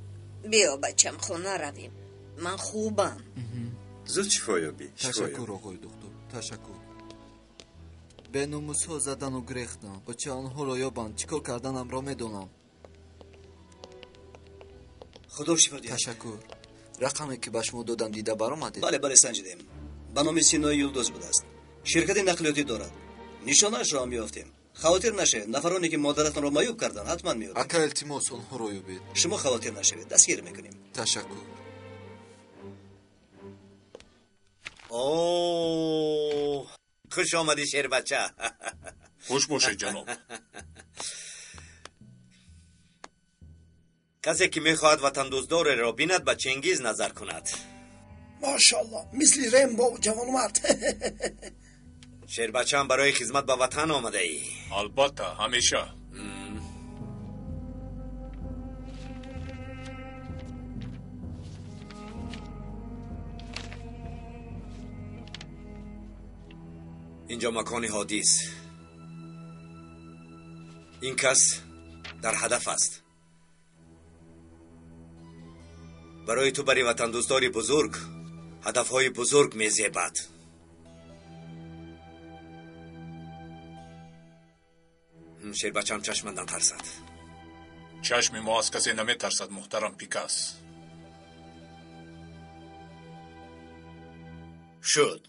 Биё, бачам, хона равем. Ман хубам. Зуд шифо ёбӣ. Ташаккур, оғои духтур, ташаккур. Беномусҳо задану гурехтам. Оча, онҳоро ёбанд. Чӣ кор карданамро медонам. Худо шифо диҳад. Ташаккур. Рақаме ки ба шумо додам дида баромадед? Бале, бале, санҷидем. Ба номи Синои Юлдуз будааст. Ширкати нақлиётӣ дорад. Нишонаашро ҳам ёфтем. Хавотир нашавед, нафароне ки модаратонро маъюб карданд, ҳатман меёбем. Ака, илтимос, онҳоро ёбед. Шумо хавотир нашавед, дастгир мекунем. Ташаккур. О, хуш омадӣ, шербача. Хуш бошед, ҷаноб. Касе ки мехоҳад ватандӯстдореро бинад, ба Чингиз назар кунад. Машаллоҳ, мисли Рембо ҷавонмард. Шербачаам, барои хизмат ба ватан омадаӣ? Албатта, ҳамеша. Инҷо макони ҳодис. Ин кас дар ҳадаф аст. Барои ту бари ватандӯстдори бузург ҳадафҳои бузург мезебад. Шербачам, чашман натарсад. Чашми мо аз касе наметарсад, муҳтарам Пикас. Шуд,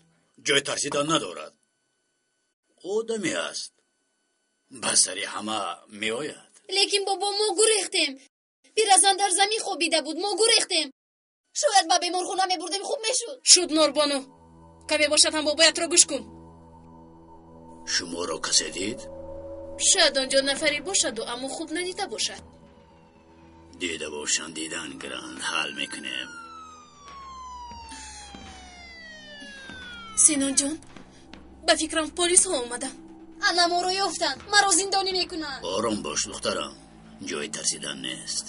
ҷои тарсидан надорад. Одаме аст, ба сари ҳама меояд. Лекин бобо, мо гурехтем. Пиразан дар замин хобида буд, мо гурехтем. Шояд ба беморхона мебурдем, хуб мешуд. Шуд, Нурбону, каме бошад ҳам бобоятро гӯш кун. Шуморо касе дид? Шояд он ҷо нафаре бошаду, аммо хуб надида бошад. Дида бошанд, дидан гиранд, ҳал мекунем. Синоҷон, ба фикрам полисҳо омаданд. Ана моро ёфтанд, маро зиндонӣ мекунанд. Ором бош, духтарам, ҷои тарсидан нест.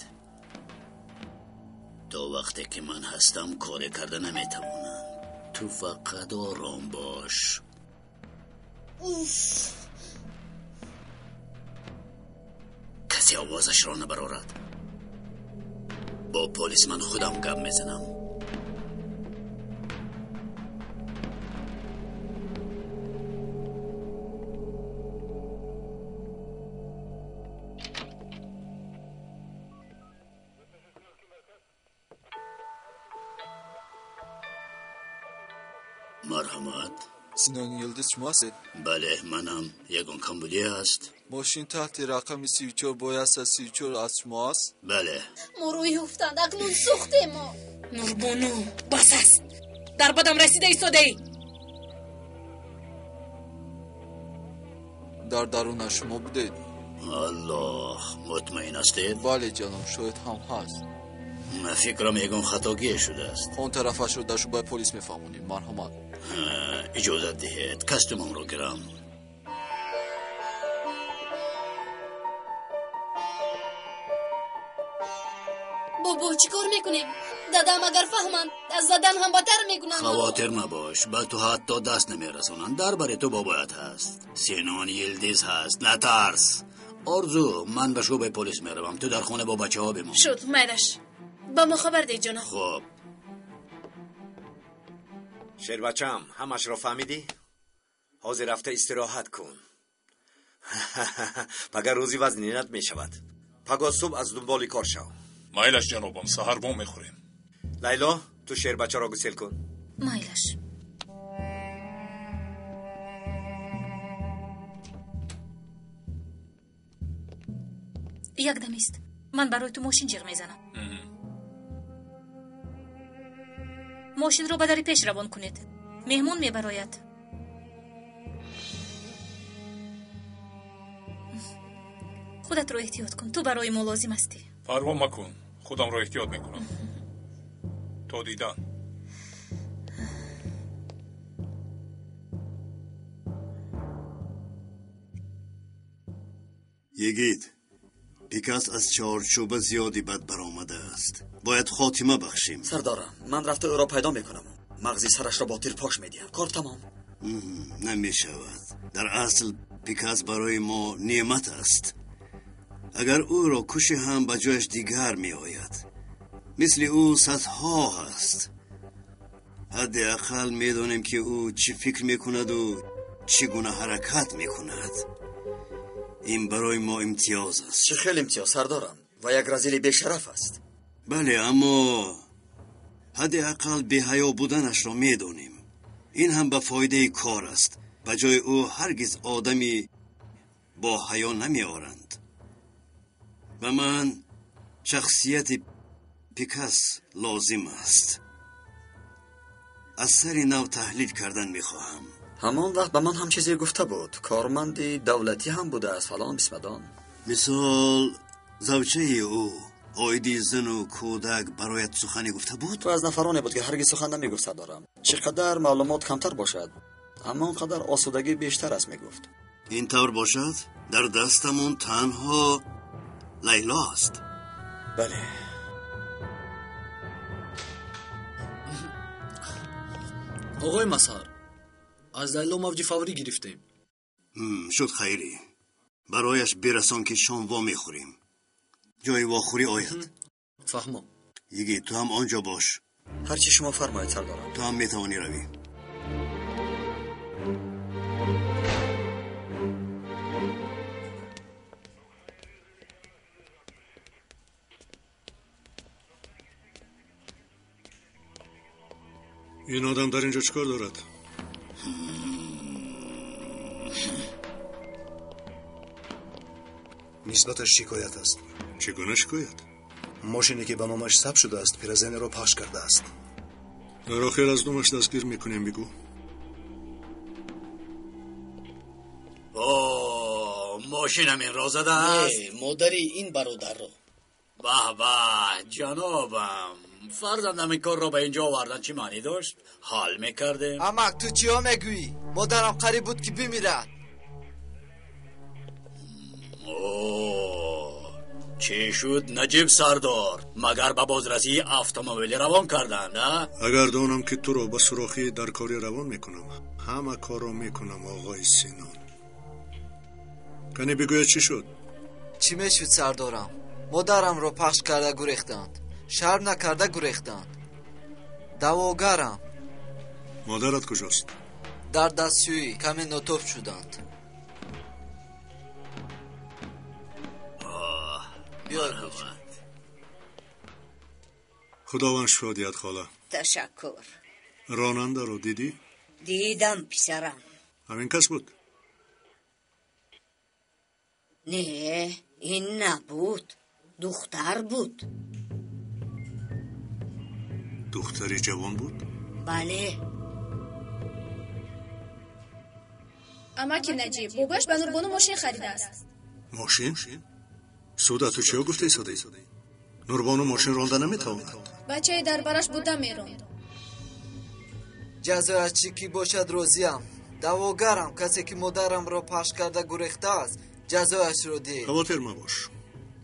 То вақте ки ман ҳастам коре карда наметавонанд. Ту фақат ором бош. Уф! Касе овозашро набарорад. Бо полис ман худам гап мезанам. Марҳамат. Синони Йилдиз шумо ҳастед? Бале, манам. Ягон камбудие ҳаст? Мошин таҳти рақами 34 бо 134 аз шумо аст? Бале. Мо рӯй ёфтанд, акнун сӯхтем мо. Нурбону, бас аст. Дар бадам расида истодаӣ. Дар дарунаш шумо будед? Аллоҳ, мутмаин ҳастед? Бале, ҷаноб, шоҳид ҳам ҳаст. Фикрам ягон хатогие шудааст. Он тарафашро дар шӯъбаи полис мефаҳмонем. Марҳамат. Иҷозат диҳед, костюмамро гирам. Бобо, чӣ кор мекунем? Дадам агар фаҳманд, аз задан ҳам баттар мекунанд. Хавотир мабош, ба ту ҳатто даст намерасонанд. Дар бари ту бобоят ҳаст. Синон Йилдиз ҳаст. Натарс. Орзу, ман ба шӯъбаи полис меравам. Ту дар хона бо бачаҳо бимон. Шуд, майлаш. Ба мо хабар деҳ, ҷонам. Хуб. Шербачам, ҳамашро фаҳмидӣ? Ҳозир рафта истироҳат кун. Пагар рӯзи вазнинат мешавад. Пагоҳ субҳ аз дунболи кор шав. Майлаш, ҷанобам, саҳар во мехӯрем. Лайло, ту шербачаро гусел кун. Майлаш. Якдам ист. Ман барои ту мошин ҷиғ мезанам. Мошинро ба дари пеш равон кунед. Меҳмон мебарояд. Худатро эҳтиёт кун. Ту барои мо лозим ҳастӣ. Парво макун. Худамро эҳтиёт мекунам. То дидан. Йигит, Пикас аз чорчӯба зиёди бад баромадааст. Бояд хотима бахшем. Сардорам, ман рафта ӯро пайдо мекунам. Мағзи сарашро бо тир пош медиҳам. Кор тамом. Намешавад. Дар асл Пикас барои мо неъмат аст. Агар ӯро кушӣ ҳам ба ҷояш дигар меояд. Мисли ӯ садҳо ҳаст. Ҳадди ақал медонем ки ӯ чӣ фикр мекунаду чӣ гуна ҳаракат мекунад. Ин барои мо имтиёз аст. Чӣ хел имтиёз, сардорам? Ва як разили бешараф аст. Бале, аммо ҳадди ақал беҳаё буданашро медонем. Ин ҳам ба фоидаи кор аст. Ба ҷои ӯ ҳаргиз одами бо ҳаё намеоранд. Ба ман шахсияти Пикас лозим аст. Аз сари нав таҳлил кардан мехоҳам. Ҳамон вақт ба ман ҳам чизе гуфта буд. Корманди давлатӣ ҳам будааст, фалон бисмадон. Мисол, завҷаи ӯ оиди зану кӯдак бароят сухане гуфта буд? Ту аз нафароне буд ки ҳаргиз сухан намегуфт, сардорам. Чӣ қадар маълумот камтар бошад, ҳамон қадар осудагӣ бештар аст, мегуфт. Ин тавр бошад, дар дастамон танҳо Лайло аст. Бале. Оғои Масҳар, аз Лайло мавҷи фаврӣ гирифтем. Шуд хайрӣ. Барояш бирасон ки шом во мехӯрем. Ҷои вохӯрӣ ояд. Фаҳмо. Йигит, ту ҳам он ҷо бош. Ҳар чӣ шумо фармоед, сардорам. Ту ҳам метавонӣ равӣ. Ин одам дар инҷо чӣ кор дорад? Нисбаташ шикоят аст. Чӣ гуна шикоят? Мошине ки ба номаш сабт шудааст, пиразанеро пахш кардааст. Дар охир аз думаш дастгир мекунем, бигӯ. О, мошинам инро задааст? Не, модари ин бародарро. Баҳ баҳ, ҷанобам. Фарзандам ин корро ба инҷо овардан чӣ маънӣ дошт? Ҳал мекардем. Амак, ту чиҳо мегӯӣ? Модарам қариб буд ки бимирад. О, Чӣ шуд, Наҷиб сардор? Магар ба бозрасии автомобилӣ равон карданд, а? Агар донам ки туро ба сурохии даркорӣ равон мекунам, ҳама корро мекунам, оғои Синон. Кане бигӯяд, чӣ шуд? Чӣ мешуд, сардорам? Модарамро пахш карда гурехтанд, шарм накарда гурехтанд. Даъвогарам. Модарат куҷост? Дар дастшӯӣ, каме нотоб шуданд. Марҳамат. Худованд шифо диҳад, хола. Ташаккур. Ронандаро дидӣ? Дидам, писарам. Ҳамин кас буд? Не, ин набуд, духтар буд. Духтари ҷавон буд? Бале. Амаки Наҷиб, бобояш ба Нурбону мошин харидааст. Мошин? Суда, ту чиё гуфта истодаӣ? Нурбону мошин ронда наметавонад. Бачаи дар бараш буда меронд. Ҷазояш чӣ ки бошад, розиям. Даъвогарам. Касе ки модарамро пахш карда гурехтааст, ҷазояшро диҳ. Хавотир мабош,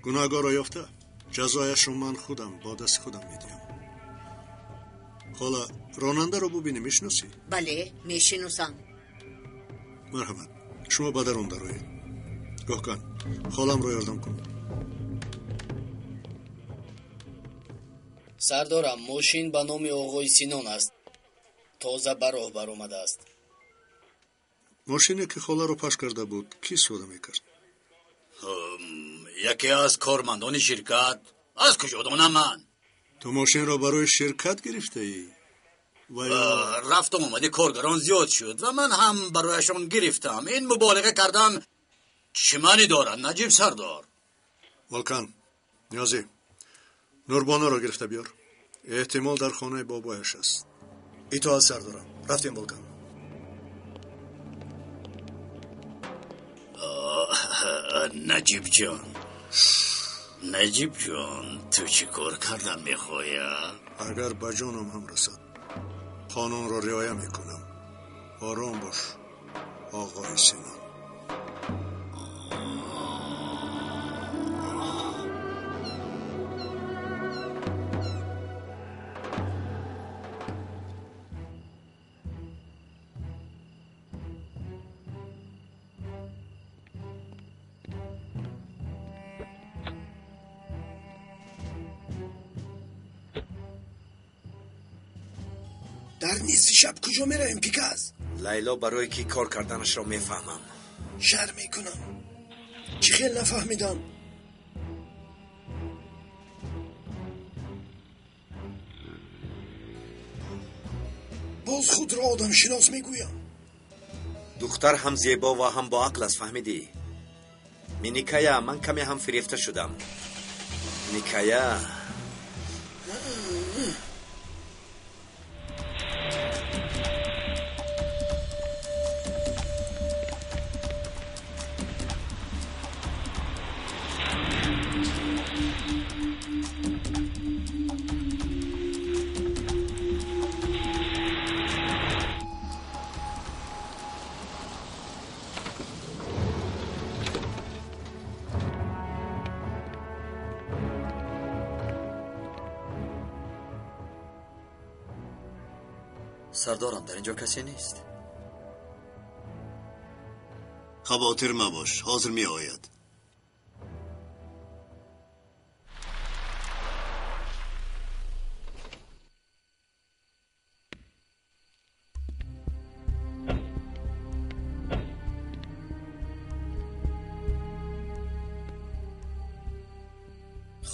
гунаҳгорро ёфта, ҷазояшро ман худам бо дасти худам медиҳам. Хола, ронандаро бубинӣ, мешиносӣ? Бале, мешиносам. Марҳамат, шумо ба дарун дароед. Гоҳкан, холамро ёрдам кун. Сардорам, мошин ба номи оғои Синон аст, тоза ба роҳ баромадааст. Мошине ки холаро пахш карда буд, кӣ истифода мекард? Яке аз кормандони ширкат. Аз куҷо донам ман? Ту мошинро барои ширкат гирифтаӣ? Ва ё рафту омади коргарон зиёд шуд ва ман ҳам барояшон гирифтам. Ин муболиға кардан чӣ маънӣ дорад, Наҷиб сардор? Волкан, Ниёзӣ, Нурбонуро гирифта биёр. Эҳтимол дар хонаи бобояш аст. Итоат, сардорам. Рафтем, Волкан. Наҷиб ҷон, Наҷиб ҷон, ту чӣ кор кардан мехоҳӣ? Агар ба ҷонам ҳам расад, қонунро риоя мекунам. Ором бош, оғои Синон. Дар нисфи шаб куҷо меравем, Пиказ? Лайло, барое ки кор карданашро мефаҳмам. Шарм мекунам, чӣ хел нафаҳмидам. Боз худро одамшинос мегӯям. Духтар ҳам зебо ва ҳам боақл аст, фаҳмидӣ? Миникая, ман каме ҳам фирефта шудам. Никая. Сардорам, дар инҷо касе нест. Хавотир мабош, ҳозир меояд.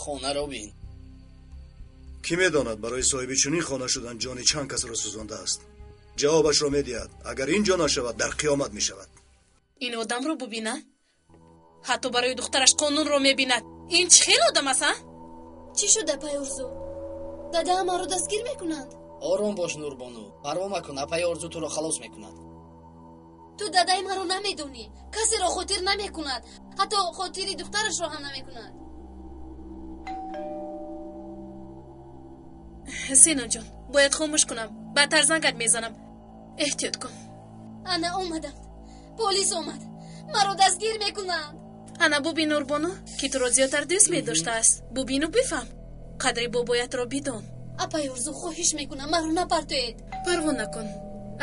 Хонаро бин. Кӣ медонад, барои соҳиби чунин хона шудан ҷони чанд касро сӯзондааст. Ҷавобашро медиҳад. Агар ин ҷо нашавад, дар қиёмат мешавад. Ин одамро бубина, ҳатто барои духтараш қонунро мебинад. Ин чӣ хел одам аст, а? Чӣ шуда, апай Орзу? Дадаам маро дастгир мекунанд. Ором бош, Нурбону, парво макун, апаи Орзу туро халос мекунад. Ту дадаи маро намедонӣ, касеро хотир намекунад, ҳатто хотири духтарашро ҳам намекунад. Синоҷон, бояд хомӯш кунам, баъдтар зангат мезанам. Эҳтиёт кун. Ана омаданд, полис омад, маро дастгир мекунанд. Ана бубин, Нурбону, ки туро зиёдтар дӯст медоштааст. Бубину бифаҳм, қадри бобоятро бидон. Апаи Орзу, хоҳиш мекунам, маро напартоед. Парво накун,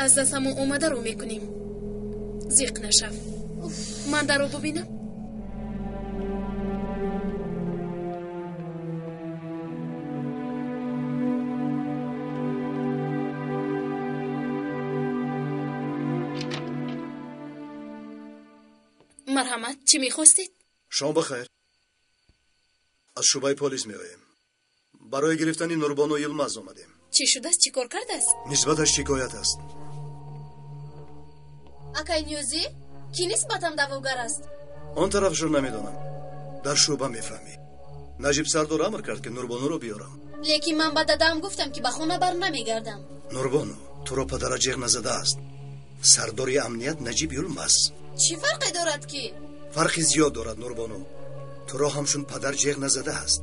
аз дастамон омада рӯ мекунем. Зиқ нашав. Ман даро бубинам. Марҳамат, чӣ мехостед? Шом бахайр. Аз шӯъбаи полис меоем. Барои гирифтани Нурбону Йилмаз омадем. Чӣ шудааст? Чӣ кор кардааст? Нисбаташ шикоят аст. Акай Ниёзӣ, кӣ нисбатам даъвогар аст? Он тарафашро намедонам. Дар шӯъба мефаҳмӣ. Наҷиб сардор амр кард, ки Нурбонуро биёрам. Лекин ман ба дадаам гуфтам, ки ба хона бар намегардам. Нурбону, туро падара ҷеғ назадааст. Сардори амният Наҷиб Йилмаз. Чӣ фарқе дорад ки? Фарқи зиёд дорад, Нурбону. Туро ҳамчун падар ҷеғ назадааст,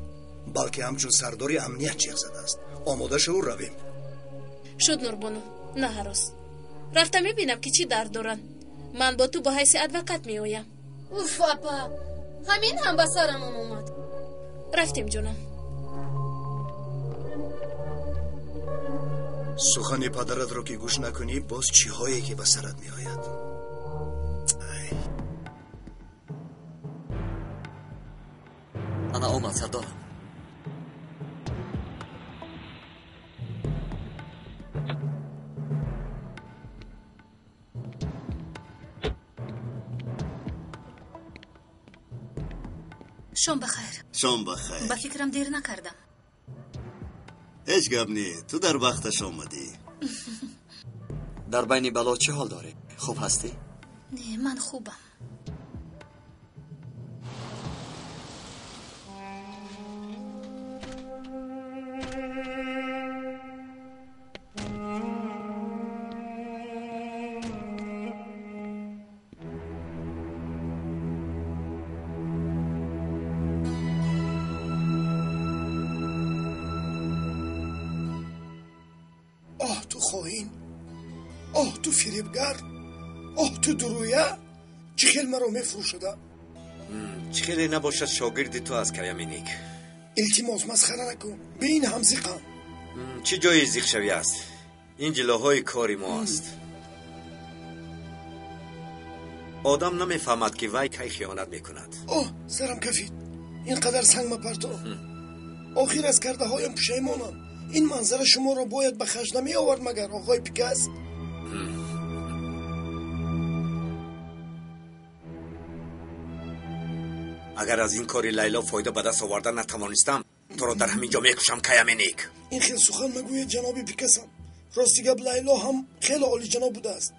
балки ҳамчун сардори амният ҷеғ задааст. Омода шаву равем. Шуд, Нурбону, на ҳарос. Рафта мебинам, ки чӣ дард доранд. Ман бо ту ба ҳайси адвокат меоям. Уф, апа, ҳамин ҳам ба сарамон омад. Рафтем, ҷонам. Сухани падаратро ки гӯш накунӣ, боз чиҳое ки ба сарат меояд. Ана омад, сардор. Шом бахайр. Шом бахайр. Ба фикрам дер накардам. Ҳеҷ гап не, ту дар вақташ омадӣ. Дар байни бало чӣ ҳол дорӣ? Хуб ҳастӣ? Не, ман хубам. Оҳ, ту хоин! Оҳ, ту фиребгар! Оҳ, ту дурӯя! Чӣ хел маро мефурӯшада? Чӣ хеле набошад, шогирди ту аст, Каяминик. Илтимос, масхара накун. Бе ин ҳам зиқам. Чӣ ҷои зиқшавӣ аст? Ин ҷилоҳои кори мо аст. Одам намефаҳмад, ки вай кай хиёнат мекунад. Оҳ, сарам кафид. Ин қадар санг мапарто. Охир аз кардаҳоям пушаймонам. Ин манзара шуморо бояд ба хаш намеовард, магар, оғои Пикас? Агар аз ин кори Лайло фоида ба даст оварда натавонистам, туро дар ҳамин ҷо мекушам, Каяминик. Ин хел сухан магӯед, ҷаноби Пикасам. Рости гап, Лайло ҳам хеле олиҷаноб будааст.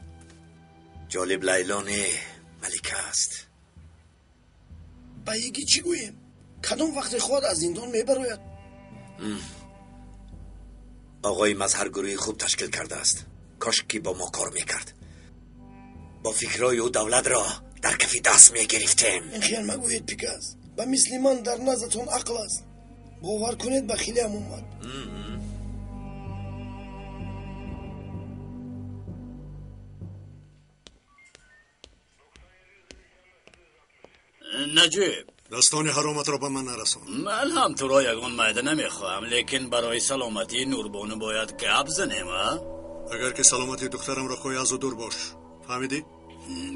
Ҷолиб, Лайло не, малика аст. Ба йигит чӣ гӯем? Кадом вақте хоҳад аз зиндон мебарояд? Оғои Мазҳар гурӯҳи хуб ташкил кардааст. Кош ки бо мо кор мекард. Бо фикрҳои ӯ давлатро дар кафи даст мегирифтем. Ин хел магӯед, Пикас. Ба мисли ман дар наздатон ақл аст. Бовар кунед, ба хелеам омад. Наҷиб, дастони ҳароматро ба ман нарасон. Ман ҳам туро ягон майда намехоҳам, лекин барои саломатии Нурбону бояд гап занем, а? Агар ки саломатии духтарамро хоҳӣ, аз ӯ дур бош. Фаҳмидӣ?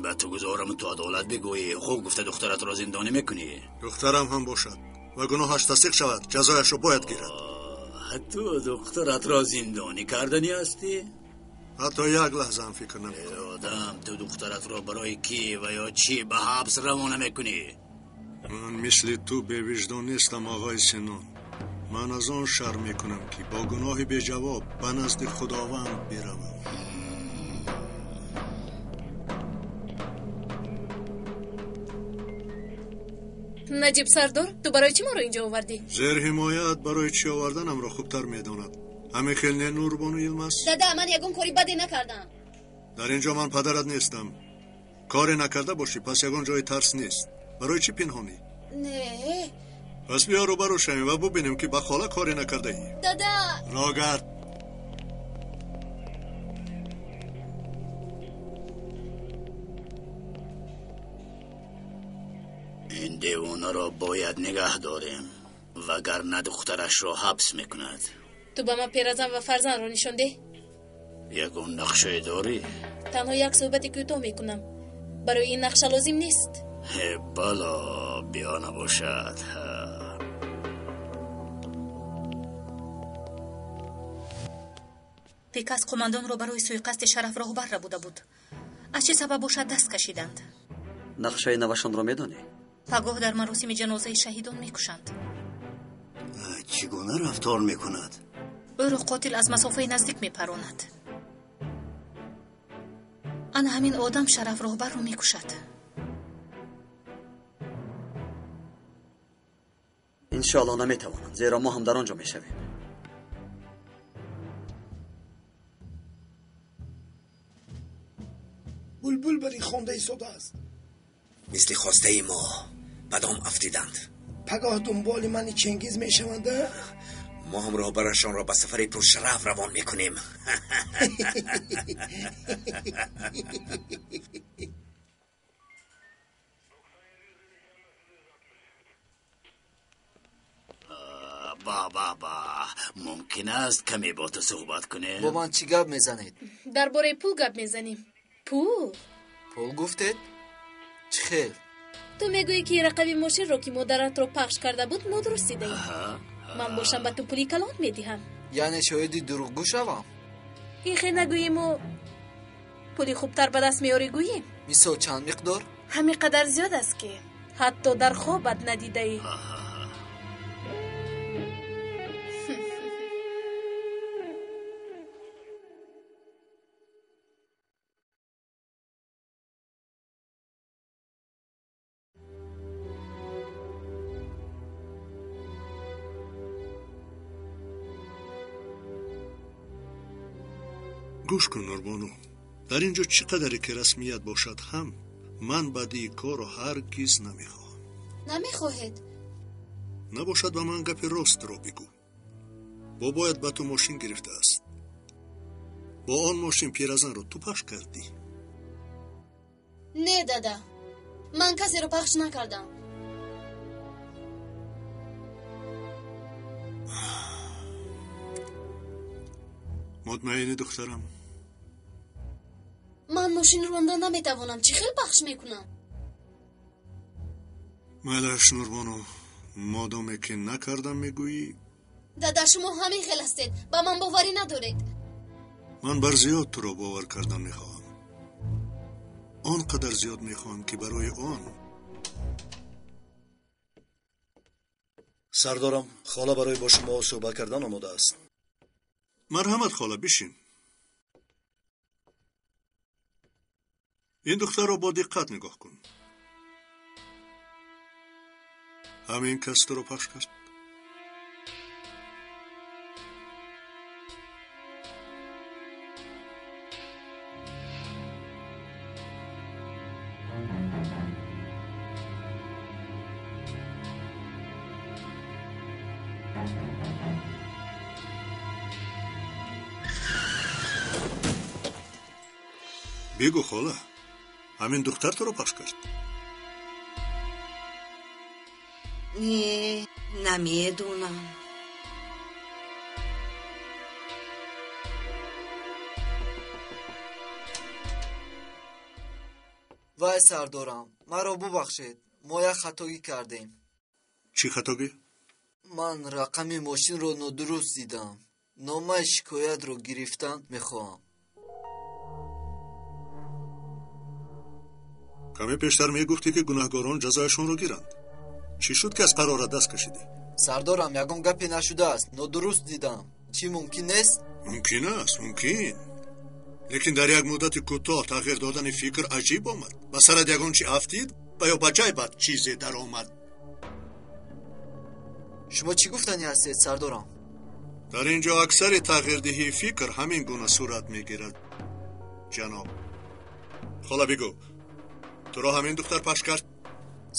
Ба ту гузорам ту адолат бигӯӣ. Хуб гуфта духтаратро зиндонӣ мекунӣ. Духтарам ҳам бошад ва гуноҳаш тасдиқ шавад, ҷазояшро бояд гирад. Ту духтаратро зиндонӣ карданӣ ҳастӣ? Ҳатто як лаҳза ҳам фикр намекунам. Одам, ту духтаратро барои кӣ ва ё чӣ ба ҳабс равона мекунӣ? Ман мисли ту бевиҷдон нестам, оғои Синон. Ман аз он шарм мекунам, ки бо гуноҳи беҷавоб ба назди Худованд биравам. Наҷиб сардор, ту барои чӣ моро инҷо овардӣ? Зерҳимоят барои чӣ оварданамро хубтар медонад. Ҳамин хел не, Нурбону Йилмаз? Дада, ман ягон кори баде накардам. Дар инҷо ман падарат нестам. Коре накарда бошӣ, пас ягон ҷои тарс нест. Барои чӣ пинҳонӣ? Не. Пас биё рӯбарӯ шавем ва бубинем, ки ба хола коре накардаӣ. Дада! Рогард! Ин Девонаро бояд нигаҳ дорем, вагарна духтарашро ҳабс мекунад. Ту ба ман пиразан ва фарзандро нишон деҳ. Ягон нақшае дорӣ? Танҳо як суҳбати кӯтоҳ мекунам. Барои ин нақша лозим нест. Бало, биё набошад. Пикас қумандонро барои суиқасди шараф роҳбар рабуда буд. Аз чӣ сабаб бошад даст кашиданд? Нақшаи навашонро медонӣ? Пагоҳ дар маросими ҷанозаи шаҳидон мекушанд. Чӣ гуна рафтор мекунад? Ӯро қотил аз масофаи наздик мепаронад. Ана ҳамин одам шараф роҳбарро мекушад. Иншоалло наметавонанд, зеро мо ҳам дар он ҷо мешавем. Булбул бари хонда истодааст. Мисли хостаи мо ба дом афтиданд. Пагоҳ дунболи мани Чингиз мешаванд. Мо ҳам роҳбарашонро ба сафари пуршараф равон мекунем. Ба ба ба, мумкин аст каме бо ту суҳбат кунем? Бо ман чӣ гап мезанед? Дар бораи пул гап мезанем. Пул? Пул гуфтед? Чӣ хел? Ту мегӯӣ, ки рақами мошинро, ки модаратро пахш карда буд, нодуруст дидаӣ. Ман бошам ба ту пули калон медиҳам. Яъне шоҳиди дурӯғгӯ шавам? Ин хел нагӯему пули хубтар ба даст меорӣ гӯем. Мисол чанд миқдор? Ҳамин қадар зиёд аст, ки ҳатто дар хобат надидаӣ. Гӯш кун, Нурбону, дар ин ҷо чӣ қадаре ки расмият бошад ҳам, ман бадии корро ҳаргиз намехоҳам. Намехоҳед? Набошад, ба ман гапи ростро бигӯ. Бобоят ба ту мошин гирифтааст. Бо он мошин пиразанро ту пахш кардӣ? Не, дада, ман касеро пахш накардам. Мутмаинӣ, духтарам? Ман мошин ронда наметавонам. Чӣ хел пахш мекунам? Майлаш, Нурбону, модоме ки накардам мегӯӣ. Дада, шумо ҳамин хел ҳастед. Ба ман боварӣ надоред. Ман бар зиёд туро бовар кардан мехоҳам. Он қадар зиёд мехоҳам, ки барои он. Сардорам, хола барои бо шумо суҳбат кардан омода аст. Марҳамат, хола, бишин. Ин духтарро бо диққат нигоҳ кун. Ҳамин кас туро пахш кард? Бигӯ, хола, ҳамин духтар туро пахш кард? Не, намедонам. Вай, сардорам, маро бубахшед, мо як хатогӣ кардем. Чӣ хатогӣ? Ман рақами мошинро нодуруст дидам. Номаи шикоятро гирифтан мехоҳам. Каме пештар мегуфтӣ, ки гунаҳгорон ҷазояшонро гиранд. Чӣ шуд, ки аз қарорат даст кашидӣ? Сардорам, ягон гапе нашудааст. Нодуруст дидам. Чӣ мумкин нест? Мумкин аст, мумкин. Лекин дар як муддати кӯтоҳ тағйир додани фикр аҷиб омад. Ба сарат ягон чӣ афтид ва ё ба ҷайбат чизе даромад? Шумо чӣ гуфтанӣ ҳастед, сардорам? Дар ин ҷо аксари тағйирдиҳии фикр ҳамин гуна сурат мегирад, ҷаноб. Хола, бигӯ, туро ҳамин духтар пахш кард?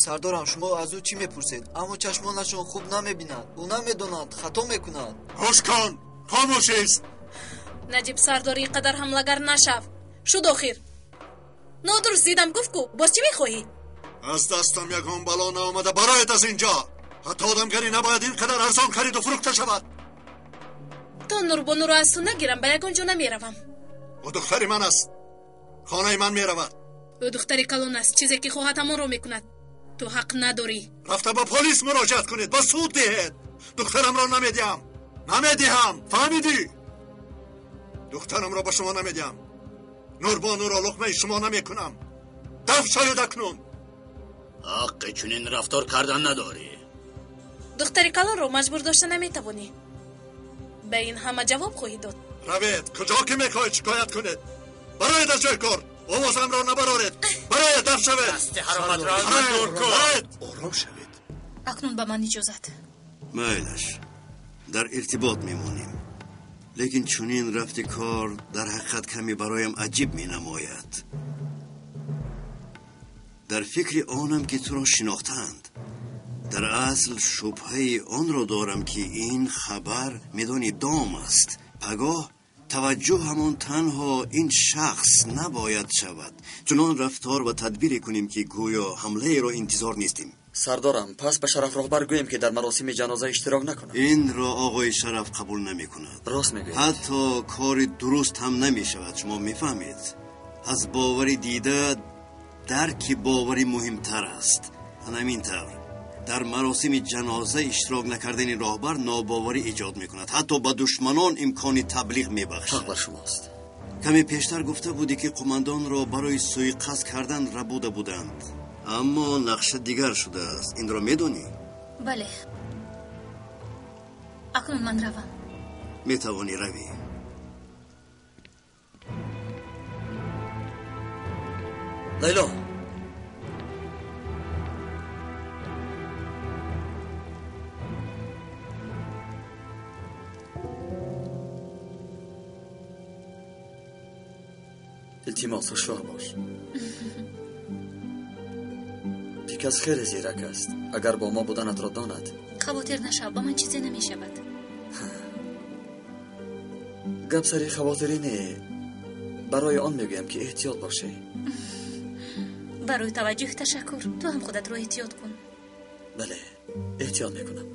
Сардорам, шумо аз ӯ чӣ мепурсед? Аммо чашмонашон хуб намебинад. Ӯ намедонад, хато мекунад. Ҳуш кун, хомӯш ист. Наҷиб сардор, ин қадар ҳамлагар нашав. Шуд охир. Нодуруст дидам, гуфт ку, боз чӣ мехоҳӣ? Аз дастам ягон бало наомада, бароед аз инҷо. Ҳатто одамгарӣ набояд ин қадар арзон хариду фурӯхта шавад. То Нурбонуро аз ту нагирам, ба ягон ҷо намеравам. Ӯ духтари ман аст, хонаи ман меравад. Ӯ духтари калон аст, чизе ки хоҳад ҳамонро мекунад. Ту ҳақ надорӣ. Рафта ба полис муроҷиат кунед, ба суд диҳед. Духтарамро намедиҳам, намедиҳам, фаҳмидӣ? Духтарамро ба шумо намедиҳам. Нурбонуро луқмаи шумо намекунам. Даф шавед акнун. Ҳаққи чунин рафтор кардан надорӣ. Духтари калонро маҷбур дошта наметавонӣ. Ба ин ҳама ҷавоб хоҳӣ дод. Равед, куҷо ки мехоҳед шикоят кунед. Бароед аз ҷои кор. Овозамро набароред. Бароед, даф шавед. Дасти ҳароматро аз ман дур кун. Ором шавед. Акнун ба ман иҷозат. Майлаш, дар иртибот мемонем. Лекин чунин рафти кор дар ҳақиқат каме бароям аҷиб менамояд. Дар фикри онам ки туро шинохтаанд. Дар асл шубҳаи онро дорам ки ин хабар медони дом аст. Пагоҳ таваҷҷӯҳамон танҳо ин шахс набояд шавад. Чунон рафтор ва тадбире кунем ки гӯё ҳамлаеро интизор нестем. Сардорам, пас ба Шараф роҳбар гӯем ки дар маросими ҷаноза иштирок накунад. Инро оғои Шараф қабул намекунад. Рост мегӯед. Ҳатто кори дуруст ҳам намешавад, шумо мефаҳмед. Аз бовари дида дарки боварӣ муҳимтар аст. Ҳамин тавр дар маросими ҷаноза иштирок накардани роҳбар нобоварӣ эҷод мекунад, ҳатто ба душманон имкони таблиғ мебахшад. Ҳақ бар шумост. Каме пештар гуфта будӣ ки қумандонро барои суиқасд кардан рабуда буданд, аммо нақша дигар шудааст. Инро медонӣ? Бале. Акнун ман равам. Метавонӣ равӣ. Лайло, илтимос, ҳушёр бош. Пикас хеле зирак аст. Агар бо мо буданатро донад. Хавотир нашав, ба ман чизе намешавад. Гап сари хавотирӣ не. Барои он мегӯям ки эҳтиёт бошӣ. Барои таваҷҷӯҳ ташаккур. Ту ҳам худатро эҳтиёт кун. Бале, эҳтиёт мекунам.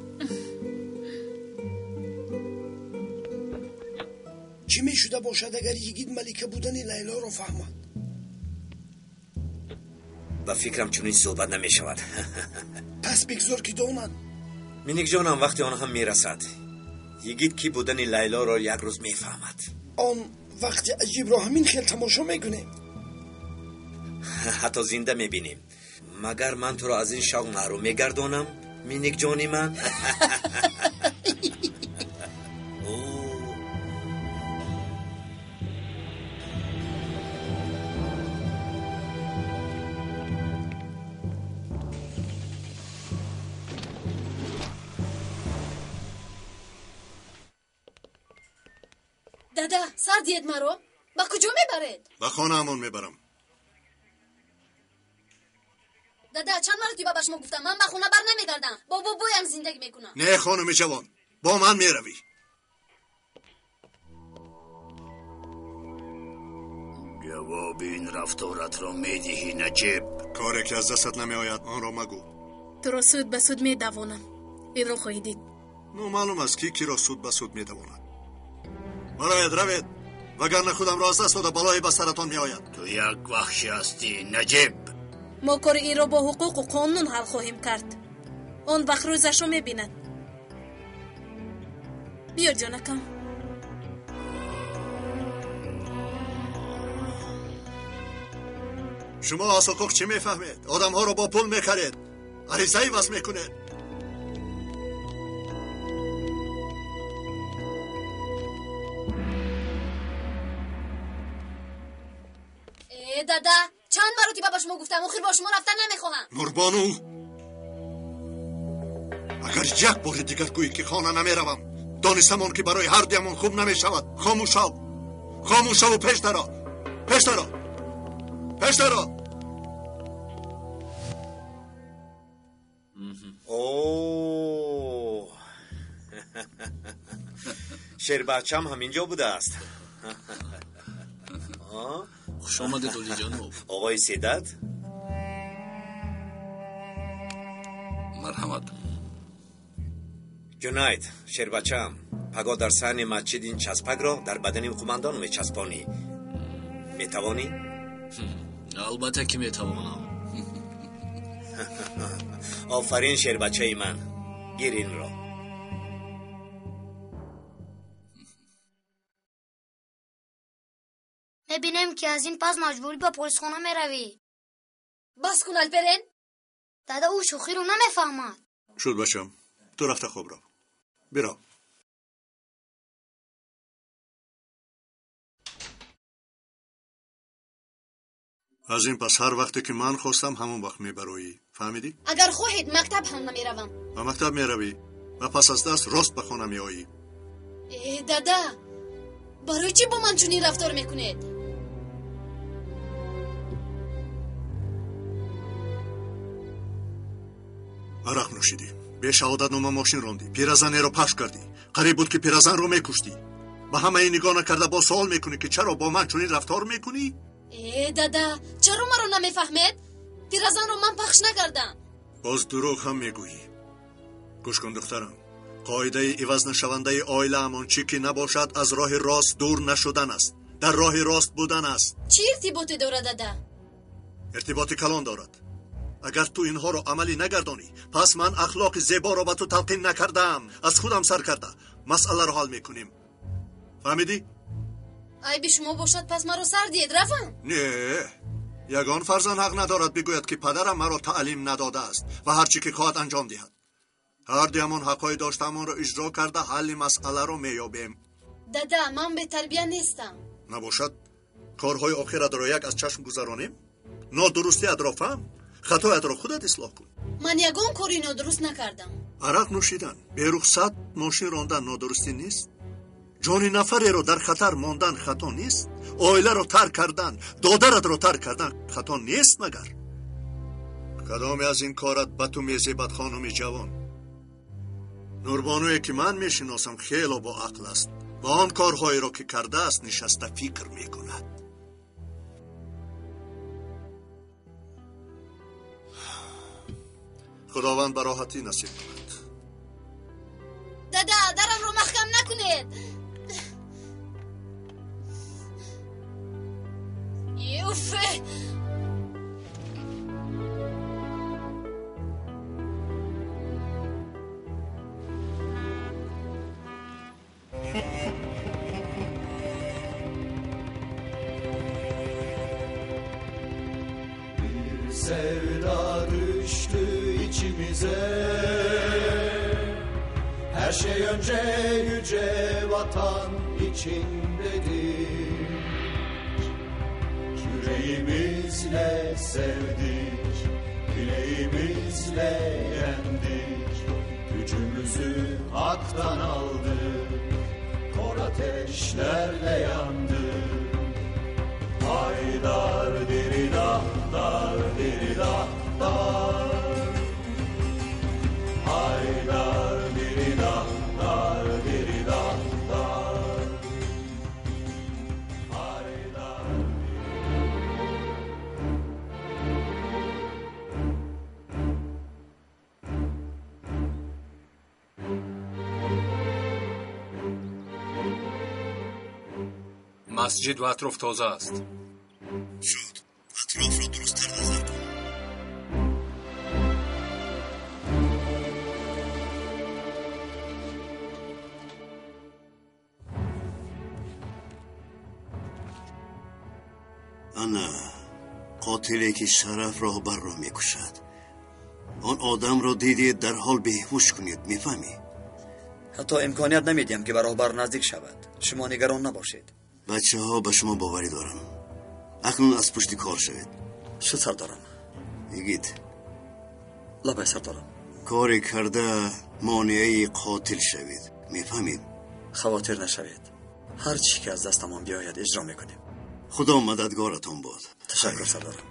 Чӣ мешуда бошад агар йигит малика будани Лайлоро фаҳмад? Ба фикрам чунин суҳбат намешавад. Пас бигзор ки донад. Миникҷонам, вақти он ҳам мерасад. Йигит ки будани Лайлоро як рӯз мефаҳмад. Он вақти аҷибро ҳамин хел тамошо мекунем. Ҳатто зинда мебинем. Магар ман туро аз ин шавқ маҳрум мегардонам, Миникҷони ман? Дада, сар диҳед маро. Ба куҷо мебаред? Ба хонаамон мебарам. Дада, чанд маротиба ба шумо гуфтам, ман ба хона бар намегардам. Бо бобоям зиндагӣ мекунам. Не, хонуми ҷавон, бо ман меравӣ. Ҷавоби ин рафторатро медиҳӣ, Наҷиб. Коре ки аз дастат намеояд, онро магӯ. Туро суд ба суд медавонам. Инро хоҳӣ дид. Номаълум аст ки киро суд ба суд медавонад. Барояд, равед, вагарна худамро аз даст дода балое ба саратон меояд. Ту як ваҳшӣ ҳастӣ, Наҷиб. Мо кори инро бо ҳуқуқу қонун ҳал хоҳем кард. Он вақт рӯзашро мебинад. Биё, ҷонакам. Шумо аз ҳуқуқ чӣ мефаҳмед? Одамҳоро бо пул мехаред, ариза иваз мекунед. Дада, чанд маротиба ба шумо гуфтам, охир бо шумо рафтан намехоҳам. Нурбону, агар як бори дигар гӯӣ ки хона намеравам, донистамон ки барои ҳар дуямон хуб намешавад. Хомӯш шав, хомӯш шаву пеш даро, пеш даро, пеш даро. О, шербачам ҳаминҷо будааст. Хуш омадед, олиҷаноб. Оғои Седат. Марҳамат. Ҷунайд, шербачаам, пагоҳ дар саҳни масҷид ин часпакро дар бадани қумандон мечаспонӣ. Метавонӣ? Албатта ки метавонам. Офарин, шербачаи ман. Гир инро. Мебинем ки аз ин пас маҷбурӣ ба полисхона меравӣ. Бас кун, Алперен. Дада, ӯ шӯхиро намефаҳмад. Шуд, бачам, ту рафта хоб рав. Бирав. Аз ин пас ҳар вақте ки ман хостам, ҳамон вақт мебароӣ. Фаҳмидӣ? Агар хоҳед, мактаб ҳам намеравам. Ба мактаб меравӣ ва пас аз дарс рост ба хона меоӣ. Э, дада, барои чӣ бо ман чунин рафтор мекунед? Арақ нӯшидӣ, бешаҳодатнома мошин рондӣ, пиразанеро пахш кардӣ, қариб буд ки пиразанро мекуштӣ. Ба ҳамаи нигоҳ накарда боз суол мекунӣ, ки чаро бо ман чунин рафтор мекунӣ? Э, дада, чаро маро намефаҳмед? Пиразанро ман пахш накардам. Боз дурӯғ ҳам мегӯӣ. Гӯш кун, духтарам, қоидаи ивазнашавандаи оилаамон чӣ ки набошад, аз роҳи рост дур нашудан аст, дар роҳи рост будан аст. Чӣ иртиботе дорад, дада? Иртиботи калон дорад. Агар ту инҳоро амалӣ нагардонӣ, пас ман ахлоқи зеборо ба ту талқин накардаам. Аз худам сар карда масъаларо ҳал мекунем. Фаҳмидӣ? Айби шумо бошад, пас маро сар диҳед, равам. Не, ягон фарзанд ҳақ надорад бигӯяд, ки падарам маро таълим надодааст ва ҳар чӣ ки хоҳад анҷом диҳад. Ҳар дуямон ҳақҳои доштаамонро иҷро карда, ҳалли масъаларо меёбем. Дада, ман бетарбия нестам. Набошад, корҳои охиратро як аз чашм гузаронем? Нодурустиатро фаҳм, хатоятро худат ислоҳ кун. Ман ягон кори нодуруст накардам. Арақ нӯшидан, берухсат мошин рондан нодурустӣ нест? Ҷони нафареро дар хатар мондан хато нест? Оиларо тарк кардан, додаратро тарк кардан хато нест магар? Кадоме аз ин корат ба ту мезебад, хонуми ҷавон? Нурбонуе ки ман мешиносам, хело боақл аст ва он корҳоеро ки кардааст, нишаста фикр мекунад. Худованд ба роҳатӣ насиб кунад. Дада, дарамро маҳкам накунед. Уф! Bir sevda düştü içimize. Her şey önce yüce vatan için dedik. Yüreğimizle sevdik, bileğimizle yendik. Gücümüzü haktan aldık, kor ateşlerle yandık. Haydar diridah, dar diridah, dar. Haydar diridah, dar diridah, dar. Haydar. Масҷид ва атроф тоза аст. Шуд, атрофро дурусттар назар кун. Ана қотиле ки Шараф роҳбарро мекушад. Он одамро дидед, дарҳол беҳуш кунед, мефаҳмӣ? Ҳатто имконият намедиҳам, ки ба роҳбар наздик шавад. Шумо нигарон набошед. Бачаҳо, ба шумо боварӣ дорам. Акнун аз пушти кор шавед. Шуд, сардорам. Йигит. Лабай, сардорам. Коре карда монеаи қотил шавед, мефаҳмед? Хавотир нашавед. Ҳар чӣ ки аз дастамон биёяд, иҷро мекунем. Худо мададгоратон бод. Ташаккур, сардорам.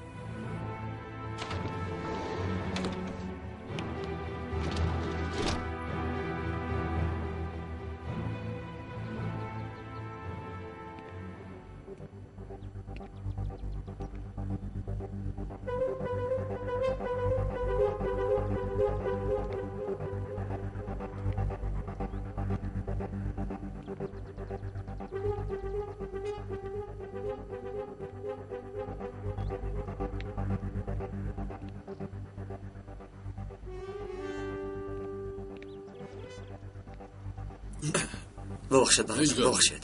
Бубахшед, бародар, бубахшед.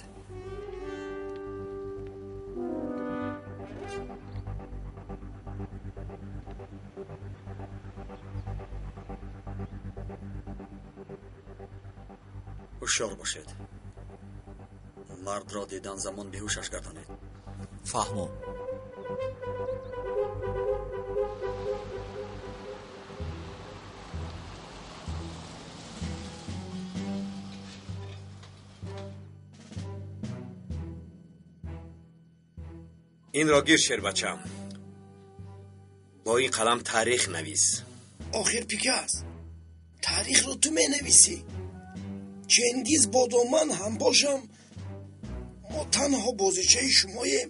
Ҳушёр бошед. Мардро дидан замон беҳушаш гардонед. Фаҳмо. Инро гир, шербачам. Бо ин қалам таърих навис. Охир пикас, таърихро ту менависӣ. Ченгиз бодо ман ҳам бошам, мо танҳо бозичаи шумоем.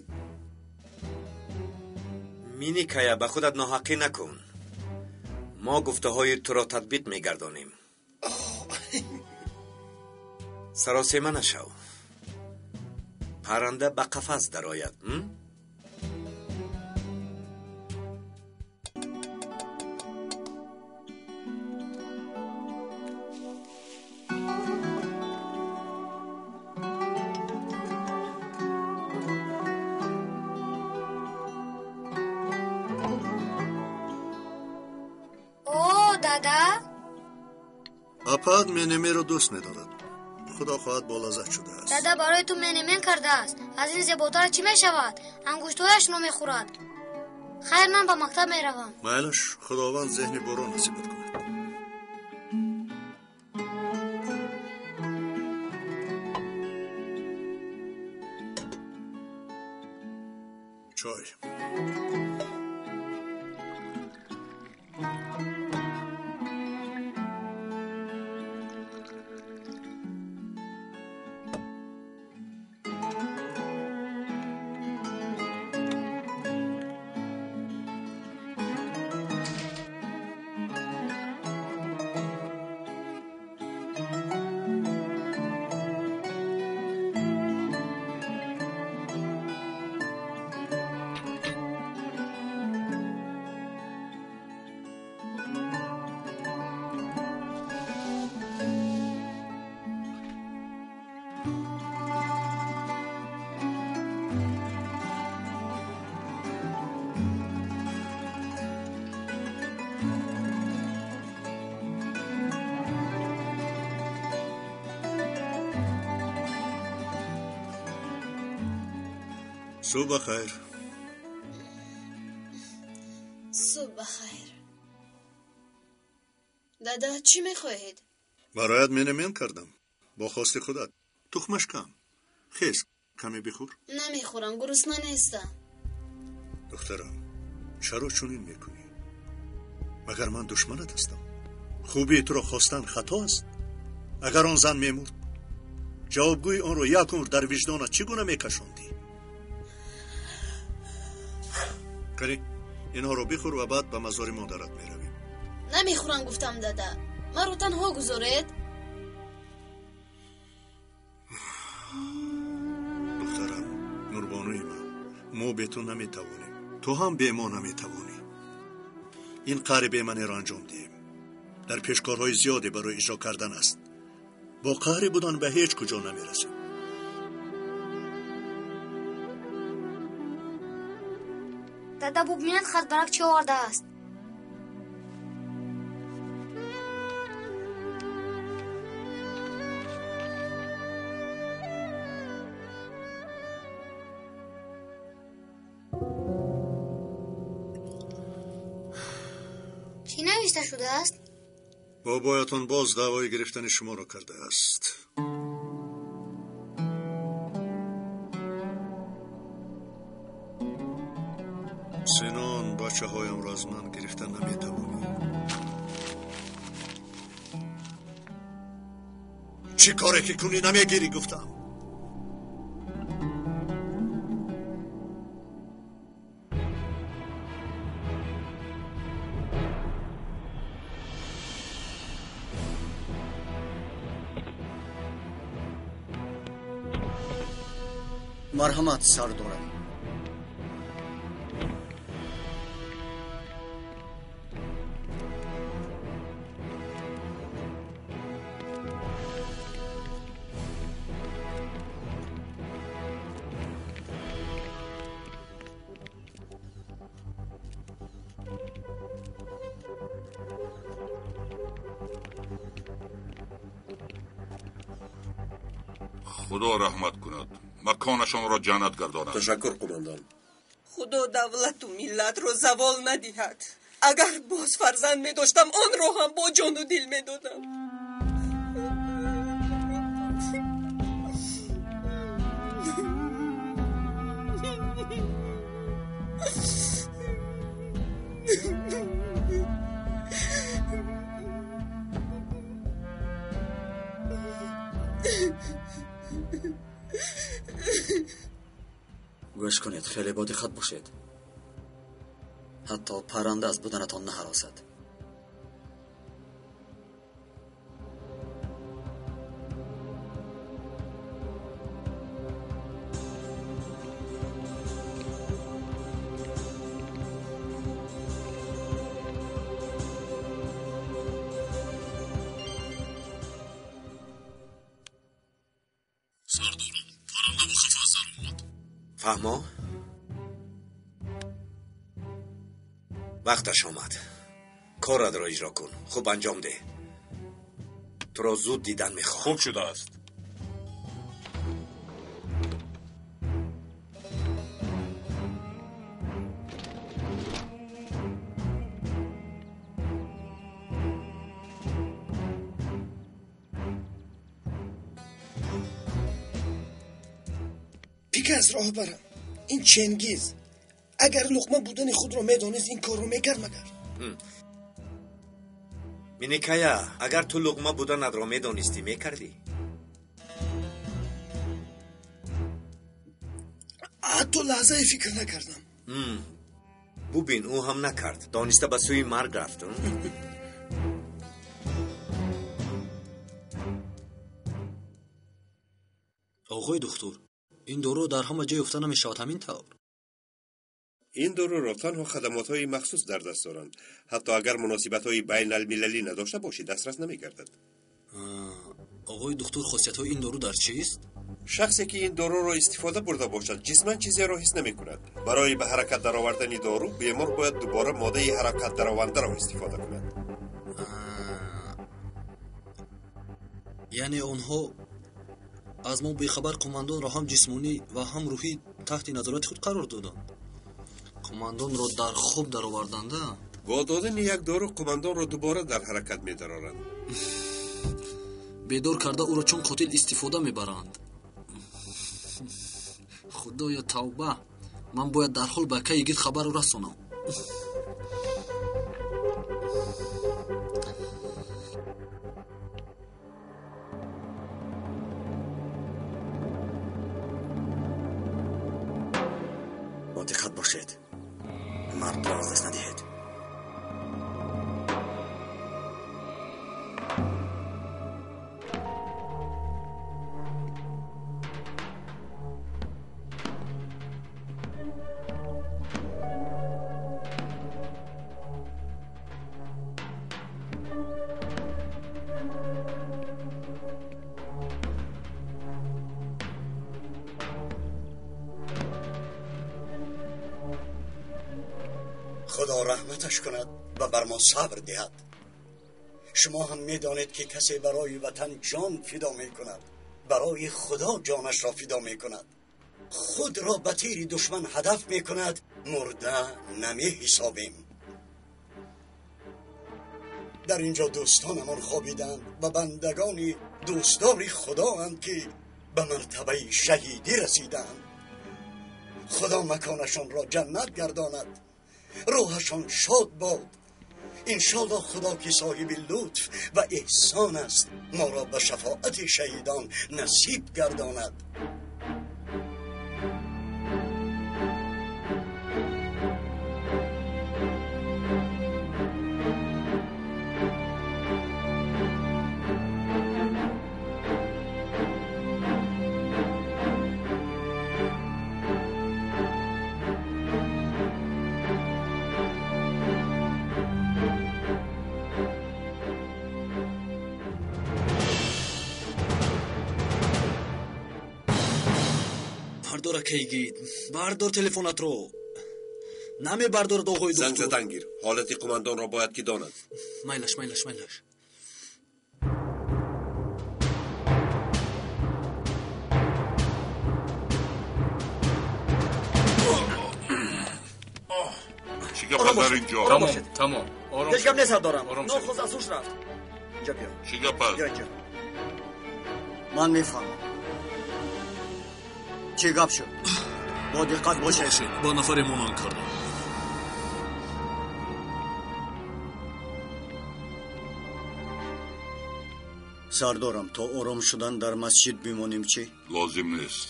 Миникая, ба худат ноҳақӣ накун. Мо гуфтаҳои туро татбиқ мегардонем. Саросема нашав. Парранда ба қафас дарояд. Апад менемеро дӯст медорад. Худо хоҳад бо лаззат шудааст. Дада барои ту менемен кардааст. Аз ин зеботар чӣ мешавад? Ангуштҳояшро мехӯрад. Хайр, ман ба мактаб меравам. Майлаш, Худованд зеҳни боро насибат кунад. Чой. Субҳ бахайр. Субҳ бахайр. Дада, чӣ мехоҳед? Бароят менемен кардам. Бо хости худат. Тухмаш кам. Хез, каме бихӯр. Намехӯрам, гурусна нестам. Духтарам, чаро чунин мекунӣ? Магар ман душманат ҳастам? Хубии туро хостан хато аст? Агар он зан мемурд, ҷавобгӯи онро як умр дар виҷдонат чӣ гуна мекашондӣ? Канӣ, инҳоро бихӯр ва баъд ба мазори модарат меравем. Намехӯрам, гуфтам, дада. Маро танҳо гузоред. Духтарам, Нурбонуи ман, мо бе ту наметавонем. Ту ҳам бе мо наметавонӣ. Ин қаҳри бемаъниро анҷом диҳем. Дар пеш корҳои зиёде барои иҷро кардан аст. Бо қаҳри будан ба ҳеҷ куҷо намерасем. Дада, бубинед хатбарак чӣ овардааст. Чӣ навишта шудааст? Бобоятон боз даъвои гирифтани шуморо кардааст. Синон, бачаҳоямро аз ман гирифта наметавонӣ. Чӣ коре ки кунӣ намегирӣ, гуфтам. Марҳамат, сардорам. Худо раҳмат кунад, маконашонро ҷаннат гардонад. Ташаккур, қумондон. Худо давлату миллатро завол надиҳад. Агар боз фарзанд медоштам, онро ҳам бо ҷону дил медодам. Гӯш кунед, хеле бодиққат бошед. Ҳатто парранда аз буданатон наҳаросад. Сардорам, парранда ба қафас даромад. Фаҳмо? Вақташ омад. Коратро иҷро кун, хуб анҷом деҳ. Туро зуд дидан мехоҳам. Хуб шудааст. Пикас, роҳбарам, ин Ченгиз агар луқма будани худро медонист, ин корро мекард магар? Миникая, агар ту луқма буданатро медонистӣ, мекардӣ? Ҳатто лаҳзае фикр накардам. Бубин, ӯ ҳам накард. Дониста ба сӯи марг рафт. Оғои духтур, ин дору дар ҳама ҷой ёфта намешавад, ҳамин тавр? Ин доруро танҳо хадамотҳои махсус дар даст доранд. Ҳатто агар муносибатҳои байналмилалӣ надошта бошӣ, дастрас намегардад. Оғои духтур, хосиятҳои ин дору дар чист? Шахсе ки ин доруро истифода бурда бошад, ҷисман чизеро ҳис намекунад. Барои ба ҳаракат даровардани дору бемор бояд дубора моддаи ҳаракат даровандаро истифода кунад. Яъне онҳо аз мо бехабар қумандонро ҳам ҷисмонӣ ва ҳам рӯҳӣ таҳти назорати худ қарор доданд. Қумандонро дар хоб дароварданда? Бо додани як дору қумандонро дубора дар ҳаракат медароранд. Бедор карда ӯро чун қотил истифода мебаранд. Худоё, тавба! Ман бояд дарҳол ба акаи Йигит хабарро расонам. Бо диққат бошед, мардро аз даст надиҳед. Худо раҳматаш кунад ва бар мо сабр диҳад. Шумо ҳам медонед, ки касе барои ватан ҷон фидо мекунад, барои Худо ҷонашро фидо мекунад, худро ба тири душман ҳадаф мекунад, мурда намеҳисобем. Дар инҷо дӯстонамон хобиданд ва бандагони дӯстдори Худоанд, ки ба мартабаи шаҳидӣ расиданд. Худо маконашонро ҷаннат гардонад, рӯҳашон шод бод. Иншоаллоҳ Худо, ки соҳиби лутф ва эҳсон аст, моро ба шафоати шаҳидон насиб гардонад. Бардор, акаи Йигит, бардор телефонатро. Намебардорад, оғои Занг духтур. задан гир. Ҳолати қумандонро бояд ки донад. Майлаш, майлаш, майлаш. гап дар инҷо? Тамом, тамом. Ором. Ҳеҷ гап нест, сардорам. Нохост аз ҳуш рафт. Инҷо биё. Чӣ гап аст? Биё инҷо. Ман мефаҳмам. Чӣ гап шуд? Бо диққат бошед. Ба нафаре монанд кардам. Сардорам, то ором шудан дар масҷид бимонем чӣ? Лозим нест.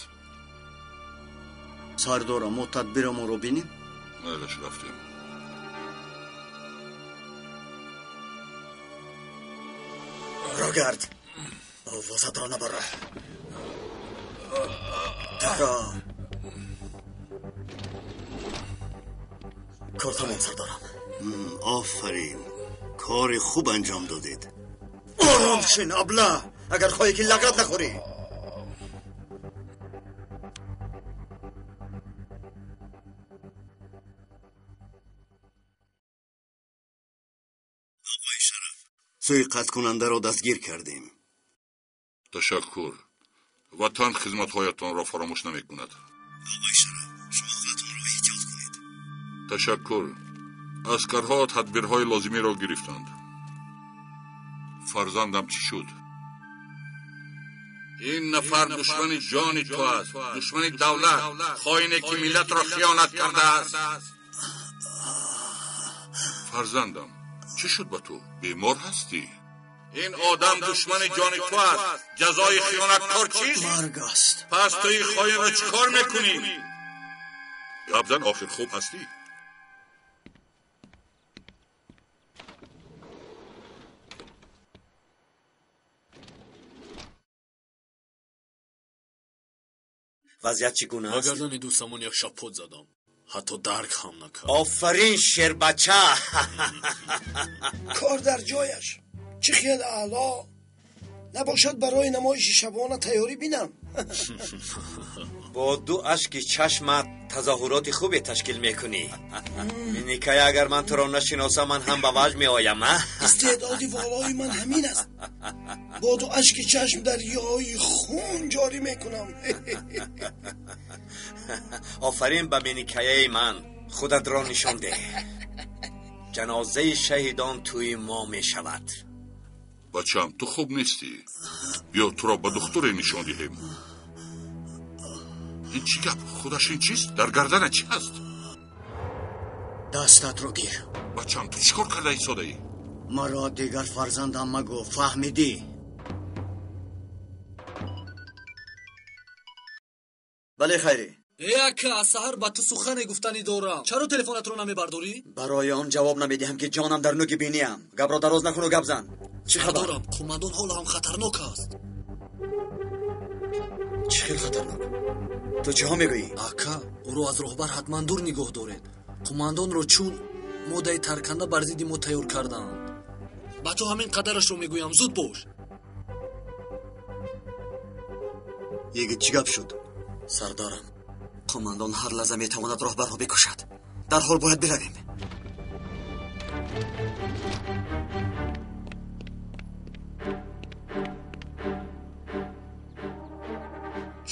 Сардорам, мо тадбирамонро бинем? Майлаш, рафтем. Рогард, овозатро набара. Така. Кор тамом, сардорам. Офарин, кори хуб анҷом додед. Ором шин, абла, агар хоҳӣ ки лагад нахӯрӣ. Оқои Шараф, суиқасдкунандаро дастгир кардем. Ташаккур. Ватан хизматҳоятонро фаромӯш намекунад. Оқои Шараф, шумо худатонро эҳтиёт кунед. Ташаккур. Аскарҳо тадбирҳои лозимиро гирифтанд. Фарзандам чӣ шуд? Ин нафар душмани ҷони ту аст, душмани давлат, хоине ки миллатро хиёнат кардааст. Фарзандам, чӣ шуд ба ту? Бемор ҳастӣ? Ин одам душмани ҷони ту аст. Ҷазои хиёнаткор чист? Марг аст. Пас ту ин хоинро чӣ кор мекунӣ? Гап зан, охир хуб ҳастӣ? Вазъият чӣ гуна аст? Ба гардани дӯстамон як шапот задам. Ҳатто дарк ҳам накард. Офарин, шербача! Кор дар ҷояш. Чӣ хел аъло! Набошад барои намоиши шабона тайёрӣ бинам. Бо ду ашки чашмат тазоҳуроти хубе ташкил мекунӣ. Миникая, агар ман туро нашиносам, ман ҳам ба ваҷд меоям, а? Истеъдоди волои ман ҳамин аст. Бо ду ашки чашм дарёи хун ҷорӣ мекунам. Офарин ба миникаяи ман. Худатро нишон деҳ. Ҷанозаи шаҳидон тӯи мо мешавад. Бачам, ту хуб нестӣ. Биё туро ба духтуре нишон диҳем. Ин чӣ гап? Худаш ин чист? Дар гардана чӣ ҳаст? Дастатро гир. Бачам, ту чӣ кор карда истодаӣ? Маро дигар фарзандам магӯ, фаҳмидӣ? Бале, хайрӣ. Э ака, аз саҳар ба ту сухане гуфтанӣ дорам. Чаро телефонатро намебардорӣ? Барои он ҷавоб намедиҳам ки ҷонам дар нуги биниям. Гапро дароз накуну гап зан. Чӣ хабар? Сардорам, қумандон ҳоло ҳам хатарнок аст. Чӣ хел хатарнок? Ту чиҳо мегӯӣ? Ака, ӯро аз роҳбар ҳатман дур нигоҳ доред. Қумандонро чун моддаи тарканда бар зидди мо тайёр кардаанд. Ба ту ҳамин қадарашро мегӯям, зуд бош. Йигит, чӣ гап шуд? Сардорам, қумандон ҳар лаҳза метавонад роҳбарро бикушад. Дарҳол бояд биравем.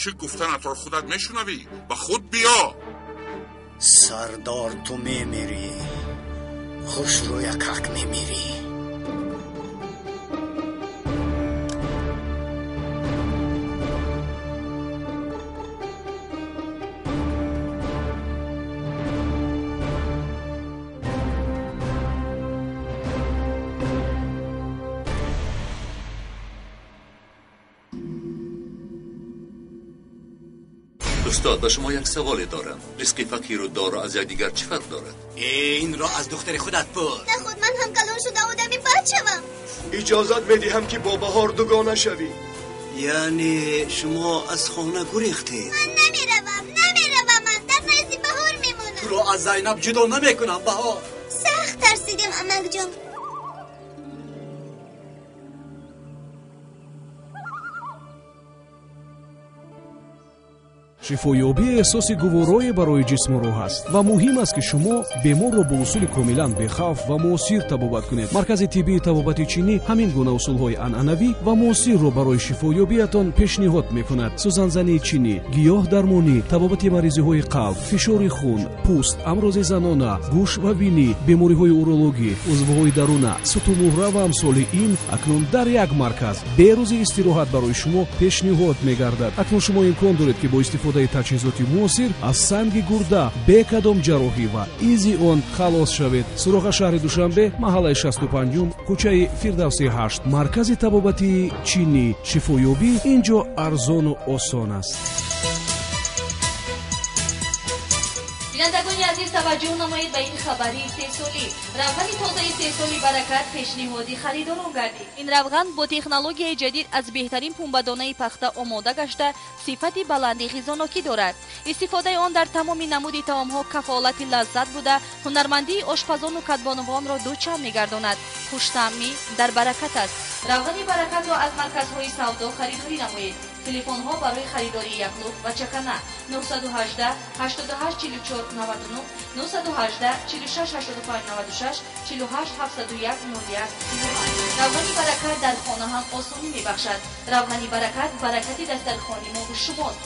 Чӣ гуфтанатро худат мешунавӣ? Ба худ биё. Сардор, ту мемирӣ. Хушрӯякак мемирӣ. Устод, ба шумо як саволе дорам. Ризқи фақиру доро аз якдигар чӣ фарқ дорад? Инро аз духтари худат пурс. Наход ман ҳам калон шуда одами бад шавам. Иҷозат медиҳам ки бо Баҳор дугона шавӣ. Яъне шумо аз хона гурехтед? Ман намеравам, намеравам, ман дар назди Баҳор мемонам. Туро аз Зайнаб ҷудо намекунам, Баҳор. Сахт тарсидем, амакҷон. Шифоёбӣ эҳсоси гуворое барои ҷисму рӯҳ аст ва муҳим аст, ки шумо беморро бо усули комилан бехавф ва муосир табобат кунед. Маркази тиббии табобати чинӣ ҳамин гуна усулҳои анъанавӣ ва муосирро барои шифоёбиятон пешниҳод мекунад. Сӯзанзании чинӣ, гиёҳ дармонӣ, табобати маризиҳои қалб, фишори хун, пӯст, амрози занона, гӯш ва бинӣ, бемориҳои урологӣ, узвҳои даруна, сутунмуҳра ва амсоли ин акнун дар як марказ бе рӯзи истироҳат барои шумо пешниҳод мегардад. Акнун шумо имкон доред, ки бо истифодаи таҷҳизоти муосир аз санги гурда бе кадом ҷарроҳӣ ва изи он халос шавед. Суроға: шаҳри Душанбе, маҳаллаи 65-ум, кӯчаи Фирдавси 8, маркази табобатии чинӣ. Шифоёбӣ ин ҷо арзону осон аст. Бинандагони азиз, таваҷҷӯҳ намоед ба ин хабари истеҳсолӣ. Равғани тозаи истеҳсоли Баракат пешниҳоди харидорон гардид. Ин равған бо технологияи ҷадид аз беҳтарин пунбадонаи пахта омода гашта, сифати баланди ғизонокӣ дорад. Истифодаи он дар тамоми намуди таомҳо кафолати лаззат буда, ҳунармандии ошпазону кадбонувонро дучанд мегардонад. Хуштаъмӣ дар Баракат аст. Равғани Баракатро аз марказҳои савдо харидорӣ намоед. Телефонҳо барои харидории яклух ва чакана: 918 88 44 99, 918 46 85 96, 48 701 01 38. Равғани Баракат дар хона ҳам осонӣ мебахшад. Равғани Баракат баракати дастархони мо шумост.